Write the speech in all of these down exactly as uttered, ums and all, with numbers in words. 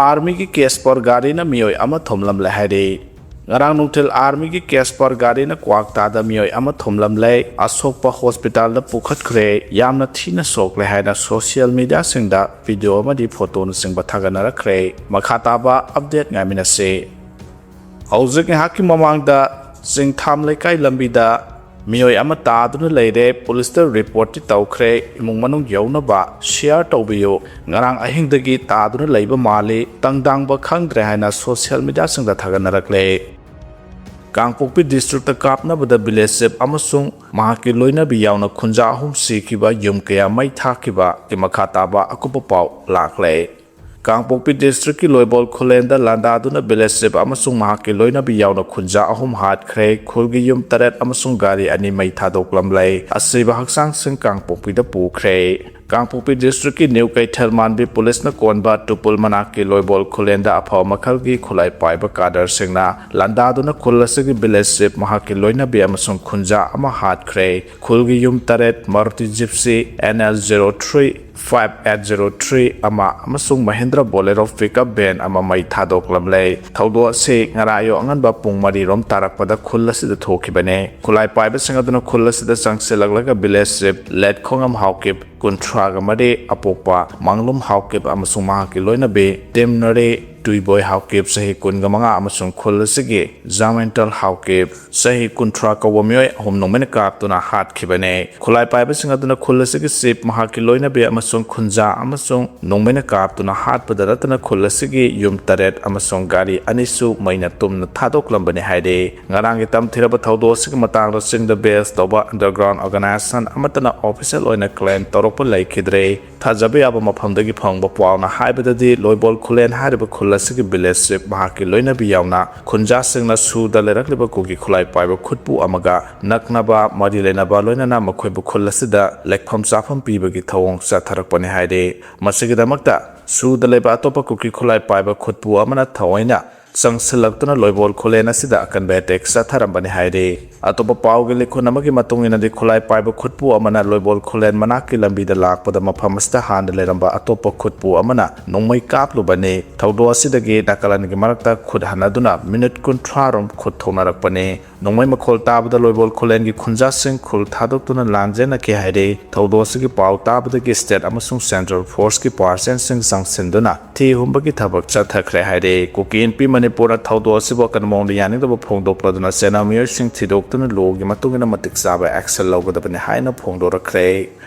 ꯑꯥꯔꯃꯤꯒꯤ ꯀꯦꯁꯄꯔ ꯒꯥꯔꯤꯅ ꯃꯤꯑꯣꯏ ꯑꯃ ꯊꯣꯝꯂꯝꯂꯦ ꯍꯥꯏꯔꯤ꯫ ꯉꯔꯥꯡ ꯅꯨꯡꯊꯤꯜ ꯑꯥꯔꯃꯤꯒꯤ ꯀꯦꯁꯄꯔ ꯒꯥꯔꯤꯅ ꯀ꯭ꯋꯥꯛꯇꯥꯗ ꯃꯤꯑꯣꯏ ꯑꯃ ꯊꯣꯝꯂꯝꯂꯦ꯫ ꯑꯁꯣꯛꯄ ꯍꯣꯁꯄꯤꯇꯥꯜꯗ ꯄꯨꯈꯠꯈ꯭ꯔꯦ꯫ ꯌꯥꯝꯅ ꯊꯤꯅ ꯁꯣꯛꯂꯦ ꯍꯥꯏꯅ ꯁꯣꯁꯤꯌꯦꯜ ꯃꯤꯗꯤꯌꯥꯁꯤꯡꯗ ꯚꯤꯗꯤꯑꯣ ꯑꯃꯗꯤ ꯐꯣꯇꯣꯅꯆꯤꯡꯕ ꯊꯥꯒꯠꯅꯔꯛꯈ꯭ꯔꯦ꯫ ꯃꯈꯥ ꯇꯥꯕ ꯑꯞꯗꯦꯠ ꯉꯥꯏꯃꯤꯟꯅꯁꯤ꯫ ꯍꯧꯖꯤꯛ ꯉꯥꯏꯍꯥꯛꯀꯤ ꯃꯃꯥꯡꯗ ꯆꯤꯡꯊꯥꯝ ꯂꯩꯀꯥꯏ ꯂꯝꯕꯤꯗ ꯃꯤꯑꯣꯏ ꯑꯃ ꯇꯥꯗꯨꯅ ꯂꯩꯔꯦ꯫ ꯄꯨꯂꯤꯁꯇ ꯔꯤꯄꯣꯔꯠꯇꯤ ꯇꯧꯈ꯭ꯔꯦ꯫ ꯏꯃꯨꯡ ꯃꯅꯨꯡ ꯌꯧꯅꯕ ꯁꯤꯌꯥꯔ ꯇꯧꯕꯤꯌꯨ꯫ ꯉꯔꯥꯡ ꯑꯍꯤꯡꯗꯒꯤ ꯇꯥꯗꯨꯅ ꯂꯩꯕ ꯃꯥꯜꯂꯤ꯫ ꯇꯪꯗꯥꯡꯕ ꯈꯪꯗ꯭ꯔꯦ ꯍꯥꯏꯅ ꯁꯣꯁꯤꯌꯦꯜ ꯃꯤꯗꯤꯌꯥꯁꯤꯡꯗ ꯊꯥꯒꯠꯅꯔꯛꯂꯦ꯫ ꯀꯥꯡꯄꯣꯛꯄꯤ ꯗꯤꯁꯇ꯭ꯔꯤꯛꯇ ꯀꯥꯞꯅꯕꯗ ꯚꯤꯂꯦꯖ ꯆꯤꯐ ꯑꯃꯁꯨꯡ ꯃꯍꯥꯛꯀꯤ ꯂꯣꯏꯅꯕꯤ ꯌꯥꯎꯅ ꯈꯨꯟꯖꯥ ꯑꯍꯨꯝ ꯁꯤꯈꯤꯕ, ꯌꯨꯝ ꯀꯌꯥ ꯃꯩ ꯊꯥꯈꯤꯕꯒꯤ ꯃꯈꯥ ꯇꯥꯕ ꯑꯀꯨꯞꯄ ꯄꯥꯎ ꯂꯥꯛꯂꯦ꯫ ꯀꯥꯡꯄꯣꯛꯄꯤ ꯗꯤꯁꯇ꯭ꯔꯤꯛꯀꯤ ꯂꯣꯏꯕꯣꯜ ꯈꯨꯂꯦꯟꯗ ꯂꯥꯟꯗꯥꯗꯨꯅ ꯚꯤꯂꯦꯖ ꯆꯤꯐ ꯑꯃꯁꯨꯡ ꯃꯍꯥꯛꯀꯤ ꯂꯣꯏꯅꯕꯤ ꯌꯥꯎꯅ ꯈꯨꯟꯖꯥ ꯑꯍꯨꯝ ꯍꯥꯠꯈ꯭ꯔꯦ꯫ ꯈꯨꯜꯒꯤ ꯌꯨꯝ ꯇꯔꯦꯠ ꯑꯃꯁꯨꯡ ꯒꯥꯔꯤ ꯑꯅꯤ ꯃꯩ ꯊꯥꯗꯣꯛꯂꯝꯂꯦ꯫ ꯑꯁꯤꯕ ꯍꯛꯆꯥꯡꯁꯤꯡ ꯀꯥꯡꯄꯣꯛꯄꯤꯗ ꯄꯨꯈ꯭ꯔꯦ꯫ ꯀꯥꯡꯄꯣꯛꯄꯤ ꯗꯤꯁꯇ꯭ꯔꯤꯛꯀꯤ ꯅ꯭ꯌꯨ ꯀꯩꯊꯦꯜ ꯃꯥꯟꯕꯤ ꯄꯨꯂꯤꯁꯅ ꯀꯣꯟꯕ ꯇꯨꯄꯨꯜ ꯃꯅꯥꯛꯀꯤ ꯂꯣꯏꯕꯣꯜ ꯈꯨꯂꯦꯟꯗ ꯑꯐꯕ ꯃꯈꯜꯒꯤ ꯈꯨꯠꯂꯥꯏ ꯄꯥꯏꯕ ꯀꯥꯗꯔꯁꯤꯡꯅ ꯂꯥꯟꯗꯥꯗꯨꯅ ꯈꯨꯜ ꯑꯁꯤꯒꯤ ꯚꯤꯂꯦꯖ ꯆꯤꯐ, ꯃꯍꯥꯛꯀꯤ ꯂꯣꯏꯅꯕꯤ ꯑꯃꯁꯨꯡ ꯈꯨꯟꯖꯥ ꯑꯃ ꯍꯥꯠꯈ꯭ꯔꯦ꯫ ꯈꯨꯜꯒꯤ ꯌꯨꯝ ꯇꯔꯦꯠ, Maruti gypsy N L zero three five eight zero three ꯑꯃ ꯑꯃꯁꯨꯡ ꯃꯍꯤꯟꯗ꯭ꯔ ꯕꯣꯂꯦꯔꯣ ꯄꯤꯛꯑꯞ ꯚꯦꯟ ꯑꯃ ꯃꯩ ꯊꯥꯗꯣꯛꯂꯝꯂꯦ꯫ ꯊꯧꯗꯣꯛ ꯑꯁꯤ ꯉꯔꯥꯡ ꯑꯌꯨꯛ ꯑꯉꯟꯕ ꯄꯨꯡ ꯃꯔꯤ ꯔꯣꯝ ꯇꯥꯔꯛꯄꯗ ꯈꯨꯜ ꯑꯁꯤꯗ ꯊꯣꯛꯈꯤꯕꯅꯦ꯫ ꯈꯨꯠꯂꯥꯏ ꯄꯥꯏꯕꯁꯤꯡ ꯑꯗꯨꯅ ꯈꯨꯜ ꯑꯁꯤꯗ ꯆꯪꯁꯤꯜꯂꯛꯂꯒ ꯚꯤꯂꯦꯖ ꯆꯤꯐ ꯂꯦꯠꯈꯣꯡꯉꯝ ꯍꯥꯎꯀꯤꯞ, ꯀꯨꯟꯊ꯭ꯔꯥꯒ ꯃꯔꯤ, ꯑꯄꯣꯛꯄ ꯃꯥꯡꯂꯨꯝ ꯍꯥꯎꯀꯤꯞ ꯑꯃꯁꯨꯡ ꯃꯍꯥꯛꯀꯤ ꯂꯣꯏꯅꯕꯤ ꯇꯤꯝꯅꯔꯤ ꯇꯨꯏꯕꯣꯏ ꯍꯥꯎꯀꯤꯞ, ꯆꯍꯤ ꯀꯨꯟꯒ ꯃꯉꯥ, ꯑꯃꯁꯨꯡ ꯈꯨꯜ ꯑꯁꯤꯒꯤ ꯖꯥꯃꯦꯟꯇꯜ ꯍꯥꯎꯀꯤꯞ, ꯆꯍꯤ ꯀꯨꯟꯊ꯭ꯔꯥ ꯀꯧꯕ ꯃꯤꯑꯣꯏ ꯑꯍꯨꯝ ꯅꯣꯡꯃꯩꯅ ꯀꯥꯞꯇꯨꯅ ꯍꯥꯠꯈꯤꯕꯅꯦ꯫ ꯈꯨꯠꯂꯥꯏ ꯄꯥꯏꯕꯁꯤꯡ ꯑꯗꯨꯅ ꯈꯨꯜ ꯑꯁꯤꯒꯤ ꯆꯤꯐ, ꯃꯍꯥꯛꯀꯤ ꯂꯣꯏꯅꯕꯤ ꯑꯃꯁꯨꯡ ꯈꯨꯟꯖꯥ ꯑꯃꯁꯨꯡ ꯅꯣꯡꯃꯩꯅ ꯀꯥꯞꯇꯨꯅ ꯍꯥꯠꯄꯗ ꯅꯠꯇꯅ ꯈꯨꯜ ꯑꯁꯤꯒꯤ ꯌꯨꯝ ꯇꯔꯦꯠ ꯑꯃꯁꯨꯡ ꯒꯥꯔꯤ ꯑꯅꯤꯁꯨ ꯃꯩꯅ ꯇꯨꯝꯅ ꯊꯥꯗꯣꯛꯂꯝꯕꯅꯤ ꯍꯥꯏꯔꯤ꯫ ꯉꯔꯥꯡꯒꯤ ꯇꯝꯊꯤꯔꯕ ꯊꯧꯗꯣꯛ ꯑꯁꯤꯒꯤ ꯃꯇꯥꯡꯗ ꯆꯤꯡꯗ ꯕꯦꯁ ꯇꯧꯕ ꯑꯟꯗꯔꯒ꯭ꯔꯥꯎꯟ ꯑꯣꯔꯒꯅꯥꯏꯖꯦꯁꯟ ꯑꯃꯠꯇꯅ ꯑꯣꯐꯤꯁꯤꯌꯦꯜ ꯑꯣꯏꯅ ꯀ꯭ꯂꯦꯝ ꯇꯧꯔꯛꯄ ꯂꯩꯈꯤꯗ꯭ꯔꯦ꯫ ꯊꯥꯖꯕ ꯌꯥꯕ ꯃꯐꯝꯗꯒꯤ ꯐꯪꯕ ꯄꯥꯎꯅ ꯍꯥꯏꯕꯗꯗꯤ, ꯂꯣꯏꯕꯣꯜ ꯈꯨꯂꯦꯟ ꯍꯥꯏꯔꯤꯕ ꯈꯨꯜ ꯑꯁꯤꯒꯤ ꯚꯤꯂꯦꯖ ꯆꯤꯐ, ꯃꯍꯥꯛꯀꯤ ꯂꯣꯏꯅꯕꯤ ꯌꯥꯎꯅ ꯈꯨꯟꯖꯥꯁꯤꯡꯅ ꯁꯨꯗ ꯂꯩꯔꯛꯂꯤꯕ ꯀꯨꯀꯤ ꯈꯨꯠꯂꯥꯏ ꯄꯥꯏꯕ ꯈꯨꯠꯄꯨ ꯑꯃꯒ ꯅꯛꯅꯕ ꯃꯔꯤ ꯂꯩꯅꯕ, ꯂꯣꯏꯅꯅ ꯃꯈꯣꯏꯕꯨ ꯈꯨꯜ ꯑꯁꯤꯗ ꯂꯦꯛꯐꯝ ꯆꯥꯐꯝ ꯄꯤꯕꯒꯤ ꯊꯧꯑꯣꯡ ꯆꯠꯊꯔꯛꯄꯅꯤ ꯍꯥꯏꯔꯤ꯫ ꯃꯁꯤꯒꯤꯗꯃꯛꯇ ꯁꯨꯗ ꯂꯩꯕ ꯑꯇꯣꯞꯄ ꯀꯨꯀꯤ ꯈꯨꯠꯂꯥꯏ ꯄꯥꯏꯕ ꯈꯨꯠꯄꯨ ꯑꯃꯅ ꯊꯑꯣꯏꯅ ꯆꯪꯁꯤꯜꯂꯛꯇꯨꯅ ꯂꯣꯏꯕꯣꯜ ꯈꯨꯂꯦꯟ ꯑꯁꯤꯗ ꯑꯀꯟꯕ ꯑꯦꯇꯦꯛ ꯆꯠꯊꯔꯝꯕꯅꯤ ꯍꯥꯏꯔꯤ꯫ ꯑꯇꯣꯞꯄ ꯄꯥꯎꯒꯤ ꯂꯤꯈꯨꯟ ꯑꯃꯒꯤ ꯃꯇꯨꯡ ꯏꯟꯅꯗꯤ, ꯈꯨꯠꯂꯥꯏ ꯄꯥꯏꯕ ꯈꯨꯠꯄꯨ ꯑꯃꯅ ꯂꯣꯏꯕꯣꯜ ꯈꯨꯂꯦꯟ ꯃꯅꯥꯛꯀꯤ ꯂꯝꯕꯤꯗ ꯂꯥꯛꯄꯗ ꯃꯐꯝ ꯑꯁꯤꯗ ꯍꯥꯟꯅ ꯂꯩꯔꯝꯕ ꯑꯇꯣꯞꯄ ꯈꯨꯠꯄꯨ ꯑꯃꯅ ꯅꯣꯡꯃꯩ ꯀꯥꯞꯂꯨꯕꯅꯤ꯫ ꯊꯧꯗꯣꯛ ꯑꯁꯤꯗꯒꯤ ꯅꯥꯒꯥꯂꯦꯟꯒꯤ ꯃꯔꯛꯇ ꯈꯨꯠ ꯍꯟꯅꯗꯨꯅ ꯃꯤꯅꯤꯠ ꯀꯨꯟꯊ꯭ꯔꯥ ꯔꯣꯝ ꯈꯨꯠ ꯊꯣꯛꯅꯔꯛꯄꯅꯤ꯫ ꯅꯣꯡꯃꯩ ꯃꯈꯣꯜ ꯇꯥꯕꯗ ꯂꯣꯏꯕꯣꯜ ꯈꯨꯂꯦꯟꯒꯤ ꯈꯨꯟꯖꯥꯁꯤꯡ ꯈꯨꯜ ꯊꯥꯗꯣꯛꯇꯨꯅ ꯂꯥꯟꯖꯦꯟꯅꯈꯤ ꯍꯥꯏꯔꯤ꯫ ꯊꯧꯗꯣꯛ ꯑꯁꯤꯒꯤ ꯄꯥꯎ ꯇꯥꯕꯗꯒꯤ ꯁ꯭ꯇꯦꯠ ꯑꯃꯁꯨꯡ ꯁꯦꯟꯇ꯭ꯔꯦꯜ ꯐꯣꯔꯁꯀꯤ ꯄꯥꯔꯁꯟꯁꯤꯡ ꯆꯪꯁꯤꯟꯗꯨꯅ ꯊꯤ ꯍꯨꯝꯕꯒꯤ ꯊꯕꯛ ꯆꯠꯊꯈ꯭ꯔꯦ ꯍꯥꯏꯔꯤ꯫ ꯀꯨꯀꯤ ꯏꯟꯄꯤ ꯃꯅꯤꯄꯨꯔꯅ ꯊꯧꯗꯣꯛ ꯑꯁꯤꯕꯨ ꯑꯀꯟꯕ ꯃꯑꯣꯡꯗ ꯌꯥꯅꯤꯡꯗꯕ ꯐꯣꯡꯗꯣꯛꯂꯗꯨꯅ ꯆꯦꯟꯅꯕ ꯃꯤꯑꯣꯏꯁꯤꯡ ꯊꯤꯗꯣꯛꯇꯨꯅ ꯂꯣꯒꯤ ꯃꯇꯨꯡ ꯏꯟꯅ ꯃꯇꯤꯛ ꯆꯥꯕ ꯑꯦꯛꯁꯟ ꯂꯧꯒꯗꯕꯅꯤ ꯍꯥꯏꯅ ꯐꯣꯡꯗꯣꯔꯛꯈ꯭ꯔꯦ꯫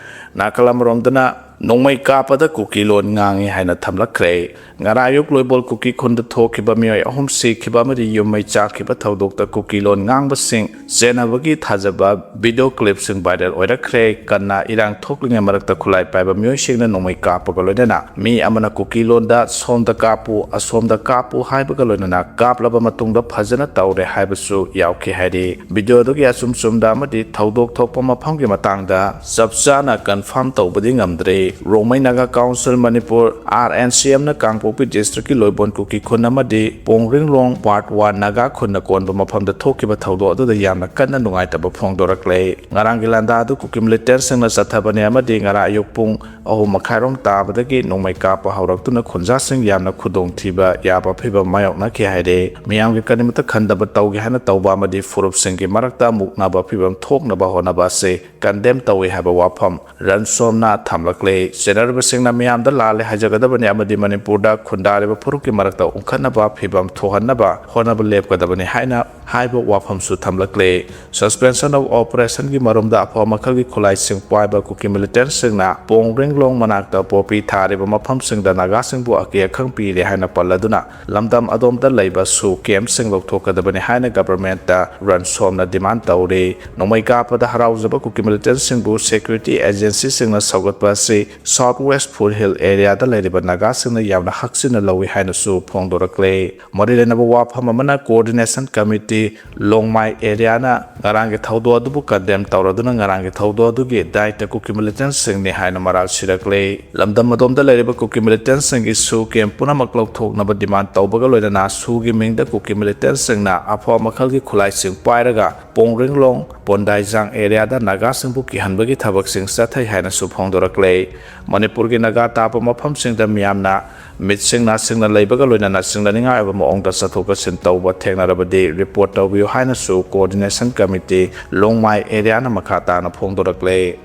ꯅꯥꯀꯜ ꯑꯃꯔꯣꯝꯗꯅ ꯅꯣꯡꯃꯩ ꯀꯥꯞꯄꯗ ꯀꯨꯀꯤ ꯂꯣꯟ ꯉꯥꯡꯉꯤ ꯍꯥꯏꯅ ꯊꯝꯂꯛꯈ꯭ꯔꯦ꯫ ꯉꯔꯥꯡ ꯑꯌꯨꯛ ꯂꯣꯏꯕꯣꯜ ꯀꯨꯀꯤ ꯈꯨꯟꯗ ꯊꯣꯛꯈꯤꯕ ꯃꯤꯑꯣꯏ ꯑꯍꯨꯝ ꯁꯤꯈꯤꯕ ꯑꯃꯗꯤ ꯌꯨꯝ ꯃꯩ ꯆꯥꯛꯈꯤꯕ ꯊꯧꯗꯣꯛꯇ ꯀꯨꯀꯤ ꯂꯣꯟ ꯉꯥꯡꯕꯁꯤꯡ ꯆꯦꯟꯅꯕꯒꯤ ꯊꯥꯖꯕ ꯚꯤꯗꯤꯑꯣ ꯀ꯭ꯂꯤꯞꯁꯤꯡ ꯚꯥꯏꯔꯦꯜ ꯑꯣꯏꯔꯛꯈ꯭ꯔꯦ꯫ ꯀꯟꯅ ꯏꯔꯥꯡ ꯊꯣꯛꯂꯤꯉꯩ ꯃꯔꯛꯇ ꯈꯨꯠꯂꯥꯏ ꯄꯥꯏꯕ ꯃꯤꯑꯣꯏꯁꯤꯡꯅ ꯅꯣꯡꯃꯩ ꯀꯥꯞꯄꯒ ꯂꯣꯏꯅꯅ ꯃꯤ ꯑꯃꯅ ꯀꯨꯀꯤ ꯂꯣꯟꯗ "ꯁꯣꯝꯗ ꯀꯥꯞꯄꯨ, ꯑꯁꯣꯝꯗ ꯀꯥꯞꯄꯨ" ꯍꯥꯏꯕꯒ ꯂꯣꯏꯅꯅ ꯀꯥꯞꯂꯕ ꯃꯇꯨꯡꯗ ꯐꯖꯅ ꯇꯧꯔꯦ ꯍꯥꯏꯕꯁꯨ ꯌꯥꯎꯈꯤ ꯍꯥꯏꯔꯤ꯫ ꯚꯤꯗꯤꯑꯣꯗꯨꯒꯤ ꯑꯆꯨꯝ ꯆꯨꯝꯗ ꯑꯃꯗꯤ ꯊꯧꯗꯣꯛ ꯊꯣꯛꯄ ꯃꯐꯝꯒꯤ ꯃꯇꯥꯡꯗ ꯆꯞ ꯆꯥꯅ ꯀꯟꯐꯥꯔꯝ ꯇꯧꯕꯗꯤ ꯉꯝꯗ꯭ꯔꯤ꯫ ꯔꯣꯡꯃꯩ ꯅꯥꯒꯥ ꯀꯥꯎꯟꯁꯤꯜ ꯃꯅꯤꯄꯨꯔ, RNCM ꯅ ꯀꯥꯡꯄꯣꯛꯄꯤ ꯗꯤꯁꯇ꯭ꯔꯤꯛꯀꯤ ꯂꯣꯏꯕꯣꯟ ꯀꯨꯀꯤ ꯈꯨꯟ ꯑꯃꯗꯤ ꯄꯣꯡꯔꯤꯡꯂꯣꯡ ꯄꯥꯔꯠ ꯋꯥꯟ ꯅꯥꯒꯥ ꯈꯨꯟꯅ ꯀꯣꯟꯕ ꯃꯐꯝꯗ ꯊꯣꯛꯈꯤꯕ ꯊꯧꯗꯣꯛ ꯑꯗꯨꯗ ꯌꯥꯝꯅ ꯀꯟꯅ ꯅꯨꯡꯉꯥꯏꯇꯕ ꯐꯣꯡꯗꯣꯔꯛꯂꯦ꯫ ꯉꯔꯥꯡꯒꯤ ꯂꯥꯟꯗꯥ ꯑꯗꯨ ꯀꯨꯀꯤ ꯃꯤꯂꯤꯇꯦꯟꯁꯤꯡꯅ ꯆꯠꯊꯕꯅꯤ ꯑꯃꯗꯤ ꯉꯔꯥꯡ ꯑꯌꯨꯛ ꯄꯨꯡ ꯑꯍꯨꯝ ꯃꯈꯥꯏꯔꯣꯝ ꯇꯥꯕꯗꯒꯤ ꯅꯣꯡꯃꯩ ꯀꯥꯞꯄ ꯍꯧꯔꯛꯇꯨꯅ ꯈꯨꯟꯖꯥꯁꯤꯡ ꯌꯥꯝꯅ ꯈꯨꯗꯣꯡꯊꯤꯕ ꯌꯥꯕ ꯐꯤꯕꯝ ꯃꯥꯌꯣꯛꯅꯈꯤ ꯍꯥꯏꯔꯦ꯫ ꯃꯤꯌꯥꯝꯒꯤ ꯀꯔꯤꯃꯠꯇ ꯈꯟꯗꯕ ꯇꯧꯒꯦ ꯍꯥꯏꯅ ꯇꯧꯕ ꯑꯃꯗꯤ ꯐꯨꯔꯨꯞꯁꯤꯡꯒꯤ ꯃꯔꯛꯇ ꯃꯨꯛꯅꯕ ꯐꯤꯕꯝ ꯊꯣꯛꯅꯕ ꯍꯣꯠꯅꯕ ꯑꯁꯤ ꯀꯟꯗꯦꯝ ꯇꯧꯏ ꯍꯥꯏꯕ ꯋꯥꯐꯝ ꯔꯟꯁꯣꯝꯅ ꯊꯝꯂꯛꯂꯦ꯫ ꯆꯦꯟꯅꯔꯤꯕꯁꯤꯡꯅ ꯃꯤꯌꯥꯝꯗ ꯂꯥꯜꯂꯦ ꯍꯥꯏꯖꯒꯗꯕꯅꯤ ꯑꯃꯗꯤ ꯃꯅꯤꯄꯨꯔꯗ ꯈꯨꯟꯗꯥꯔꯤꯕ ꯐꯨꯔꯨꯞꯀꯤ ꯃꯔꯛꯇ ꯎꯪꯈꯠꯅꯕ ꯐꯤꯕꯝ ꯊꯣꯛꯍꯟꯅꯕ ꯍꯣꯠꯅꯕ ꯂꯦꯞꯀꯗꯕꯅꯤ ꯍꯥꯏꯅ ꯍꯥꯏꯕ ꯋꯥꯐꯝꯁꯨ ꯊꯝꯂꯛꯂꯦ꯫ Suspension of Operation ꯒꯤ ꯃꯔꯨꯝꯗ ꯑꯐꯕ ꯃꯈꯜꯒꯤ ꯈꯨꯠꯂꯥꯏꯁꯤꯡ ꯄꯥꯏꯕ ꯀꯨꯀꯤ ꯃꯤꯂꯤꯇꯦꯟꯁꯤꯡꯅ ꯄꯣꯡꯔꯤꯡꯂꯣꯡ ꯃꯅꯥꯛꯇ ꯄꯣꯄꯤ ꯊꯥꯔꯤꯕ ꯃꯐꯝꯁꯤꯡꯗ ꯅꯥꯒꯥꯁꯤꯡꯕꯨ ꯑꯀꯤ ꯑꯈꯪ ꯄꯤꯔꯦ ꯍꯥꯏꯅ ꯄꯜꯂꯗꯨꯅ ꯂꯝꯗꯝ ꯑꯗꯣꯝꯗ ꯂꯩꯕ ꯁꯨ ꯀꯦꯝꯞꯁꯤꯡ ꯂꯧꯊꯣꯛꯀꯗꯕꯅꯤ ꯍꯥꯏꯅ ꯒꯚꯔꯟꯃꯦꯟꯠꯇ ꯔꯟꯁꯣꯝꯅ ꯗꯤꯃꯥꯟ ꯇꯧꯔꯤ꯫ ꯅꯣꯡꯃꯩ ꯀꯥꯞꯄꯗ ꯍꯔꯥꯎꯖꯕ ꯀꯨꯀꯤ ꯃꯤꯂꯤꯇꯦꯟꯁꯤꯡꯕꯨ ꯁꯦꯀ꯭ꯌꯨꯔꯤꯇꯤ ꯑꯦꯖꯦꯟꯁꯤꯁꯤꯡꯅ ꯁꯧꯒꯠꯄ ꯑꯁꯤ South West Foothill Area ꯗ ꯂꯩꯔꯤꯕ ꯅꯥꯒꯥꯁꯤꯡꯅ ꯌꯥꯝꯅ ꯍꯛꯆꯤꯟꯅ ꯂꯧꯏ ꯍꯥꯏꯅꯁꯨ ꯐꯣꯡꯗꯣꯔꯛꯂꯦ꯫ ꯃꯔꯤ ꯂꯩꯅꯕ ꯋꯥꯐꯝ ꯑꯃꯅ, Coordination Committee ꯂꯣꯡꯃꯥꯏ Area ꯅ ꯉꯔꯥꯡꯒꯤ ꯊꯧꯗꯣꯛ ꯑꯗꯨꯕꯨ condemn ꯇꯧꯔꯗꯨꯅ ꯉꯔꯥꯡꯒꯤ ꯊꯧꯗꯣꯛ ꯑꯗꯨꯒꯤ ꯗꯥꯏꯇ ꯀꯨꯀꯤ militant ꯁꯤꯡꯅꯤ ꯍꯥꯏꯅ ꯃꯔꯥꯜ ꯁꯤꯔꯛꯂꯦ꯫ ꯂꯝꯗꯝ ꯑꯗꯣꯝꯗ ꯂꯩꯔꯤꯕ ꯀꯨꯀꯤ militant ꯁꯤꯡꯒꯤ ꯁꯨ ꯀꯦꯝ ꯄꯨꯝꯅꯃꯛ ꯂꯧꯊꯣꯛꯅꯕ demand ꯇꯧꯕꯒ ꯂꯣꯏꯅꯅ ꯁꯨꯒꯤ ꯃꯤꯡꯗ ꯀꯨꯀꯤ militant ꯁꯤꯡꯅ ꯑꯐꯕ ꯃꯈꯜꯒꯤ ꯈꯨꯠꯂꯥꯏꯁꯤꯡ ꯄꯥꯏꯔꯒ ꯄꯣꯡꯔꯤꯡꯂꯣꯡ, ꯄꯣꯟꯗꯥꯏꯖꯥꯡ area ꯗ ꯅꯥꯒꯥꯁꯤꯡꯕꯨ ꯀꯤꯍꯟꯕꯒꯤ ꯊꯕꯛꯁꯤꯡ ꯆꯠꯊꯩ ꯍꯥꯏꯅꯁꯨ ꯐꯣꯡꯗꯣꯔꯛꯂꯦ꯫ ꯃꯅꯤꯄꯨꯔꯒꯤ ꯅꯥꯒꯥ ꯇꯥꯕ ꯃꯐꯝꯁꯤꯡꯗ ꯃꯤꯌꯥꯝꯅ ꯃꯤꯠꯁꯤꯡ ꯅꯥꯁꯤꯡꯅ ꯂꯩꯕꯒ ꯂꯣꯏꯅꯅ ꯆꯤꯡꯅꯅꯤꯡꯉꯥꯏ ꯑꯣꯏꯕ ꯃꯑꯣꯡꯗ ꯆꯠꯊꯣꯛ ꯆꯠꯁꯤꯟ ꯇꯧꯕ ꯊꯦꯡꯅꯔꯕꯗꯤ report ꯇꯧꯕꯤꯌꯨ ꯍꯥꯏꯅꯁꯨ Coordination Committee ꯂꯣꯡꯃꯥꯏ Area ꯅ ꯃꯈꯥ ꯇꯥꯅ ꯐꯣꯡꯗꯣꯔꯛꯂꯦ꯫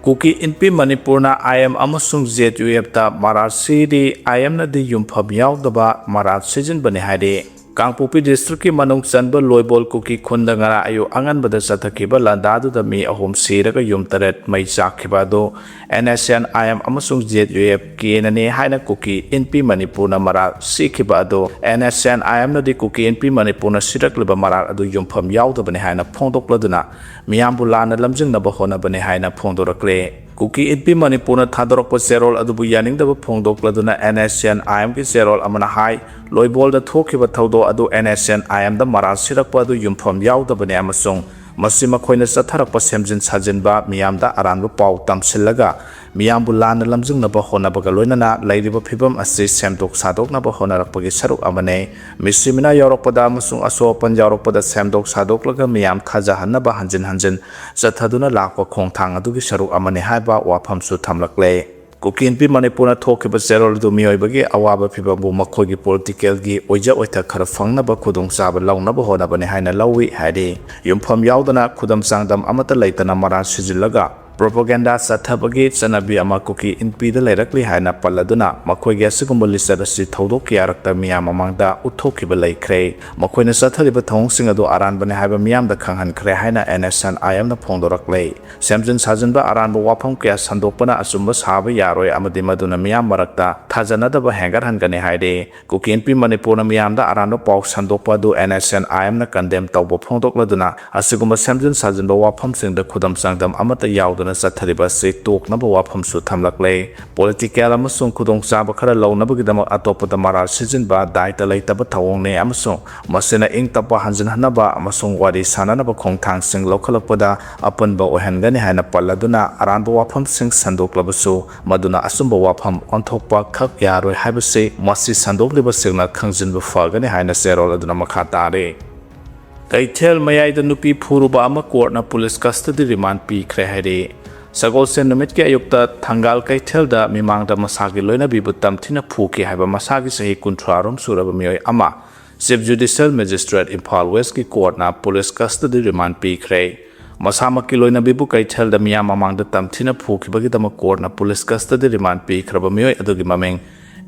ꯀꯨꯀꯤ ꯏꯟꯄꯤ ꯃꯅꯤꯄꯨꯔꯅ I M ꯑꯃꯁꯨꯡ Z U F ꯇ ꯃꯔꯥꯜ ꯁꯤꯔꯤ꯫ I M ꯅꯗꯤ ꯌꯨꯝꯐꯝ ꯌꯥꯎꯗꯕ ꯃꯔꯥꯜ ꯁꯤꯖꯤꯟꯕꯅꯤ ꯍꯥꯏꯔꯤ꯫ ꯀꯥꯡꯄꯣꯛꯄꯤ district ꯀꯤ ꯃꯅꯨꯡ ꯆꯟꯕ ꯂꯣꯏꯕꯣꯜ ꯀꯨꯀꯤ ꯈꯨꯟꯗ ꯉꯔꯥꯡ ꯑꯌꯨꯛ ꯑꯉꯟꯕꯗ ꯆꯠꯊꯈꯤꯕ ꯂꯥꯟꯗꯥꯗꯨꯗ ꯃꯤ ꯑꯍꯨꯝ ꯁꯤꯔꯒ ꯌꯨꯝ ꯇꯔꯦꯠ ꯃꯩ ꯆꯥꯛꯈꯤꯕ ꯑꯗꯨ N S C N I M ꯑꯃꯁꯨꯡ Z U F K ꯅꯅꯤ ꯍꯥꯏꯅ ꯀꯨꯀꯤ ꯏꯟꯄꯤ ꯃꯅꯤꯄꯨꯔꯅ ꯃꯔꯥꯜ ꯁꯤꯈꯤꯕ ꯑꯗꯨ N S C N I M ꯅꯗꯤ ꯀꯨꯀꯤ ꯏꯟꯄꯤ ꯃꯅꯤꯄꯨꯔꯅ ꯁꯤꯔꯛꯂꯤꯕ ꯃꯔꯥꯜ ꯑꯗꯨ ꯌꯨꯝꯐꯝ ꯌꯥꯎꯗꯕꯅꯤ ꯍꯥꯏꯅ ꯐꯣꯡꯗꯣꯛꯂꯗꯨꯅ ꯃꯤꯌꯥꯝꯕꯨ ꯂꯥꯟꯅ ꯂꯝꯖꯤꯡꯅꯕ ꯍꯣꯠꯅꯕꯅꯤ ꯍꯥꯏꯅ ꯐꯣꯡꯗꯣꯔꯛꯂꯦ꯫ ꯀꯨꯀꯤ ꯏꯟꯄꯤ ꯃꯅꯤꯄꯨꯔꯅ ꯊꯥꯗꯣꯔꯛꯄ ꯆꯦꯔꯣꯜ ꯑꯗꯨꯕꯨ ꯌꯥꯅꯤꯡꯗꯕ ꯐꯣꯡꯗꯣꯛꯂꯗꯨꯅ N S C N I M ꯒꯤ ꯆꯦꯔꯣꯜ ꯑꯃꯅ ꯍꯥꯏ, ꯂꯣꯏꯕꯣꯜꯗ ꯊꯣꯛꯈꯤꯕ ꯊꯧꯗꯣꯛ ꯑꯗꯨ N S C N I M ꯗ ꯃꯔꯥꯜ ꯁꯤꯔꯛꯄ ꯑꯗꯨ ꯌꯨꯝꯐꯝ ꯌꯥꯎꯗꯕꯅꯤ ꯑꯃꯁꯨꯡ ꯃꯁꯤ ꯃꯈꯣꯏꯅ ꯆꯠꯊꯔꯛꯄ ꯁꯦꯝꯖꯤꯟ ꯁꯥꯖꯤꯟꯕ, ꯃꯤꯌꯥꯝꯗ ꯑꯔꯥꯟꯕ ꯄꯥꯎ ꯇꯝꯁꯤꯜꯂꯒ ꯃꯤꯌꯥꯝꯕꯨ ꯂꯥꯟꯅ ꯂꯝꯖꯤꯡꯅꯕ ꯍꯣꯠꯅꯕꯒ ꯂꯣꯏꯅꯅ ꯂꯩꯔꯤꯕ ꯐꯤꯕꯝ ꯑꯁꯤ ꯁꯦꯝꯗꯣꯛ ꯁꯥꯗꯣꯛꯅꯕ ꯍꯣꯠꯅꯔꯛꯄꯒꯤ ꯁꯔꯨꯛ ꯑꯃꯅꯤ꯫ ꯃꯤꯁꯤ ꯃꯤꯅꯥ ꯌꯥꯎꯔꯛꯄꯗ ꯑꯃꯁꯨꯡ ꯑꯁꯣꯛ ꯑꯄꯟ ꯌꯥꯎꯔꯛꯄꯗ ꯁꯦꯝꯗꯣꯛ ꯁꯥꯗꯣꯛꯂꯒ ꯃꯤꯌꯥꯝ ꯊꯥꯖꯍꯟꯅꯕ ꯍꯟꯖꯤꯟ ꯍꯟꯖꯤꯟ ꯆꯠꯊꯗꯨꯅ ꯂꯥꯛꯄ ꯈꯣꯡꯊꯥꯡ ꯑꯗꯨꯒꯤ ꯁꯔꯨꯛ ꯑꯃꯅꯤ ꯍꯥꯏꯕ ꯋꯥꯐꯝꯁꯨ ꯊꯝꯂꯛꯂꯦ꯫ ꯀꯨꯀꯤ ꯏꯟꯄꯤ ꯃꯅꯤꯄꯨꯔꯅ ꯊꯣꯛꯈꯤꯕ ꯆꯦꯔꯣꯜ ꯑꯗꯨ ꯃꯤꯑꯣꯏꯕꯒꯤ ꯑꯋꯥꯕ ꯐꯤꯕꯝꯕꯨ ꯃꯈꯣꯏꯒꯤ political ꯒꯤ ꯑꯣꯏꯖ ꯑꯣꯏꯊꯛ ꯈꯔ ꯐꯪꯅꯕ ꯈꯨꯗꯣꯡꯆꯥꯕ ꯂꯧꯅꯕ ꯍꯣꯠꯅꯕꯅꯤ ꯍꯥꯏꯅ ꯂꯧꯏ ꯍꯥꯏꯔꯤ꯫ ꯌꯨꯝꯐꯝ ꯌꯥꯎꯗꯅ ꯈꯨꯗꯝ ꯆꯥꯡꯗꯝ ꯑꯃꯠꯇ ꯂꯩꯇꯅ ꯃꯔꯥꯜ ꯁꯤꯖꯤꯜꯂꯒ propaganda ꯆꯠꯊꯕꯒꯤ ꯆꯠꯅꯕꯤ ꯑꯃ ꯀꯨꯀꯤ ꯏꯟꯄꯤꯗ ꯂꯩꯔꯛꯂꯤ ꯍꯥꯏꯅ ꯄꯜꯂꯗꯨꯅ ꯃꯈꯣꯏꯒꯤ ꯑꯁꯤꯒꯨꯝꯕ ꯂꯤꯆꯠ ꯑꯁꯤ ꯊꯧꯗꯣꯛ ꯀꯌꯥꯔꯛꯇ ꯃꯤꯌꯥꯝ ꯃꯃꯥꯡꯗ ꯎꯠꯊꯣꯛꯈꯤꯕ ꯂꯩꯈ꯭ꯔꯦ꯫ ꯃꯈꯣꯏꯅ ꯆꯠꯊꯔꯤꯕ ꯊꯧꯑꯣꯡꯁꯤꯡ ꯑꯗꯨ ꯑꯔꯥꯟꯕꯅꯤ ꯍꯥꯏꯕ ꯃꯤꯌꯥꯝꯗ ꯈꯪꯍꯟꯈ꯭ꯔꯦ ꯍꯥꯏꯅ N S C N I M ꯅ ꯐꯣꯡꯗꯣꯔꯛꯂꯦ꯫ ꯁꯦꯝꯖꯤꯟ ꯁꯥꯖꯤꯟꯕ ꯑꯔꯥꯟꯕ ꯋꯥꯐꯝ ꯀꯌꯥ ꯁꯟꯗꯣꯛꯄꯅ ꯑꯆꯨꯝꯕ ꯁꯥꯕ ꯌꯥꯔꯣꯏ ꯑꯃꯗꯤ ꯃꯗꯨꯅ ꯃꯤꯌꯥꯝ ꯃꯔꯛꯇ ꯊꯥꯖꯅꯗꯕ ꯍꯦꯟꯒꯠꯍꯟꯒꯅꯤ ꯍꯥꯏꯔꯤ꯫ ꯀꯨꯀꯤ ꯏꯟꯄꯤ ꯃꯅꯤꯄꯨꯔꯅ ꯃꯤꯌꯥꯝꯗ ꯑꯔꯥꯟꯕ ꯄꯥꯎ ꯁꯟꯗꯣꯛꯄ ꯑꯗꯨ N S C N I M ꯅ condemn ꯇꯧꯕ ꯐꯣꯡꯗꯣꯛꯂꯗꯨꯅ ꯑꯁꯤꯒꯨꯝꯕ ꯁꯦꯝꯖꯤꯟ ꯁꯥꯖꯤꯟꯕ ꯋꯥꯐꯝꯁꯤꯡꯗ ꯈꯨꯗꯝ ꯆꯥꯡꯗꯝ ꯑꯃꯠꯇ ꯌꯥꯎꯗꯅ ꯆꯠꯊꯔꯤꯕ ꯑꯁꯤ ꯇꯣꯛꯅꯕ ꯋꯥꯐꯝꯁꯨ ꯊꯝꯂꯛꯂꯦ꯫ ꯄꯣꯂꯤꯇꯤꯀꯦꯜ ꯑꯃꯁꯨꯡ ꯈꯨꯗꯣꯡꯆꯥꯕ ꯈꯔ ꯂꯧꯅꯕꯒꯤꯗꯃꯛ ꯑꯇꯣꯞꯄꯗ ꯃꯔꯥꯜ ꯁꯤꯖꯤꯟꯕ ꯗꯥꯏꯇ ꯂꯩꯇꯕ ꯊꯧꯑꯣꯡꯅꯤ ꯑꯃꯁꯨꯡ ꯃꯁꯤꯅ ꯏꯪ ꯇꯞꯄ ꯍꯟꯖꯤꯟꯍꯟꯅꯕ ꯑꯃꯁꯨꯡ ꯋꯥꯔꯤ ꯁꯥꯅꯅꯕ ꯈꯣꯡꯊꯥꯡꯁꯤꯡ ꯂꯧꯈꯠꯂꯛꯄꯗ ꯑꯄꯟꯕ ꯑꯣꯏꯍꯟꯒꯅꯤ ꯍꯥꯏꯅ ꯄꯜꯂꯗꯨꯅ ꯑꯔꯥꯟꯕ ꯋꯥꯐꯝꯁꯤꯡ ꯁꯟꯗꯣꯛꯂꯕꯁꯨ, ꯃꯗꯨꯅ ꯑꯆꯨꯝꯕ ꯋꯥꯐꯝ ꯑꯣꯟꯊꯣꯛꯄ ꯈꯛ ꯌꯥꯔꯣꯏ ꯍꯥꯏꯕꯁꯤ ꯃꯁꯤ ꯁꯟꯗꯣꯛꯂꯤꯕꯁꯤꯡꯅ ꯈꯪꯖꯤꯟꯕ ꯐꯒꯅꯤ ꯍꯥꯏꯅ ꯆꯦꯔꯣꯜ ꯑꯗꯨꯅ ꯃꯈꯥ ꯇꯥꯔꯤ꯫ ꯀꯩꯊꯦꯜ ꯃꯌꯥꯏꯗ ꯅꯨꯄꯤ ꯐꯨꯔꯨꯕ ꯑꯃ ꯀꯣꯔꯠꯅ ꯄꯨꯂꯤꯁ ꯀꯁꯇꯗꯤ ꯔꯤꯃꯥꯟ ꯄꯤꯈ꯭ꯔꯦ ꯍꯥꯏꯔꯤ꯫ ꯁꯒꯣꯜꯁꯦꯟ ꯅꯨꯃꯤꯠꯀꯤ ꯑꯌꯨꯛꯇ ꯊꯪꯒꯥꯜ ꯀꯩꯊꯦꯜꯗ ꯃꯤꯃꯥꯡꯗ ꯃꯁꯥꯒꯤ ꯂꯣꯏꯅꯕꯤꯕꯨ ꯇꯝꯊꯤꯅ ꯐꯨꯈꯤ ꯍꯥꯏꯕ ꯃꯁꯥꯒꯤ ꯆꯍꯤ ꯀꯨꯟꯊ꯭ꯔꯥ ꯔꯣꯝ ꯁꯨꯔꯕ ꯃꯤꯑꯣꯏ ꯑꯃ ꯆꯤꯐ ꯖꯨꯗꯤꯁꯤꯌꯦꯜ ꯃꯦꯖꯤꯁꯇ꯭ꯔꯦꯠ ꯏꯝꯐꯥꯜ ꯋꯦꯁꯀꯤ ꯀꯣꯔꯠꯅ ꯄꯨꯂꯤꯁ ꯀꯁꯇꯗꯤ ꯔꯤꯃꯥꯟ ꯄꯤꯈ꯭ꯔꯦ꯫ ꯃꯁꯥꯃꯛꯀꯤ ꯂꯣꯏꯅꯕꯤꯕꯨ ꯀꯩꯊꯦꯜꯗ ꯃꯤꯌꯥꯝ ꯃꯃꯥꯡꯗ ꯇꯝꯊꯤꯅ ꯐꯨꯈꯤꯕꯒꯤꯗꯃꯛ ꯀꯣꯔꯠꯅ ꯄꯨꯂꯤꯁ ꯀꯁꯇꯗꯤ ꯔꯤꯃꯥꯟ ꯄꯤꯈ꯭ꯔꯕ ꯃꯤꯑꯣꯏ ꯑꯗꯨꯒꯤ ꯃꯃꯤꯡ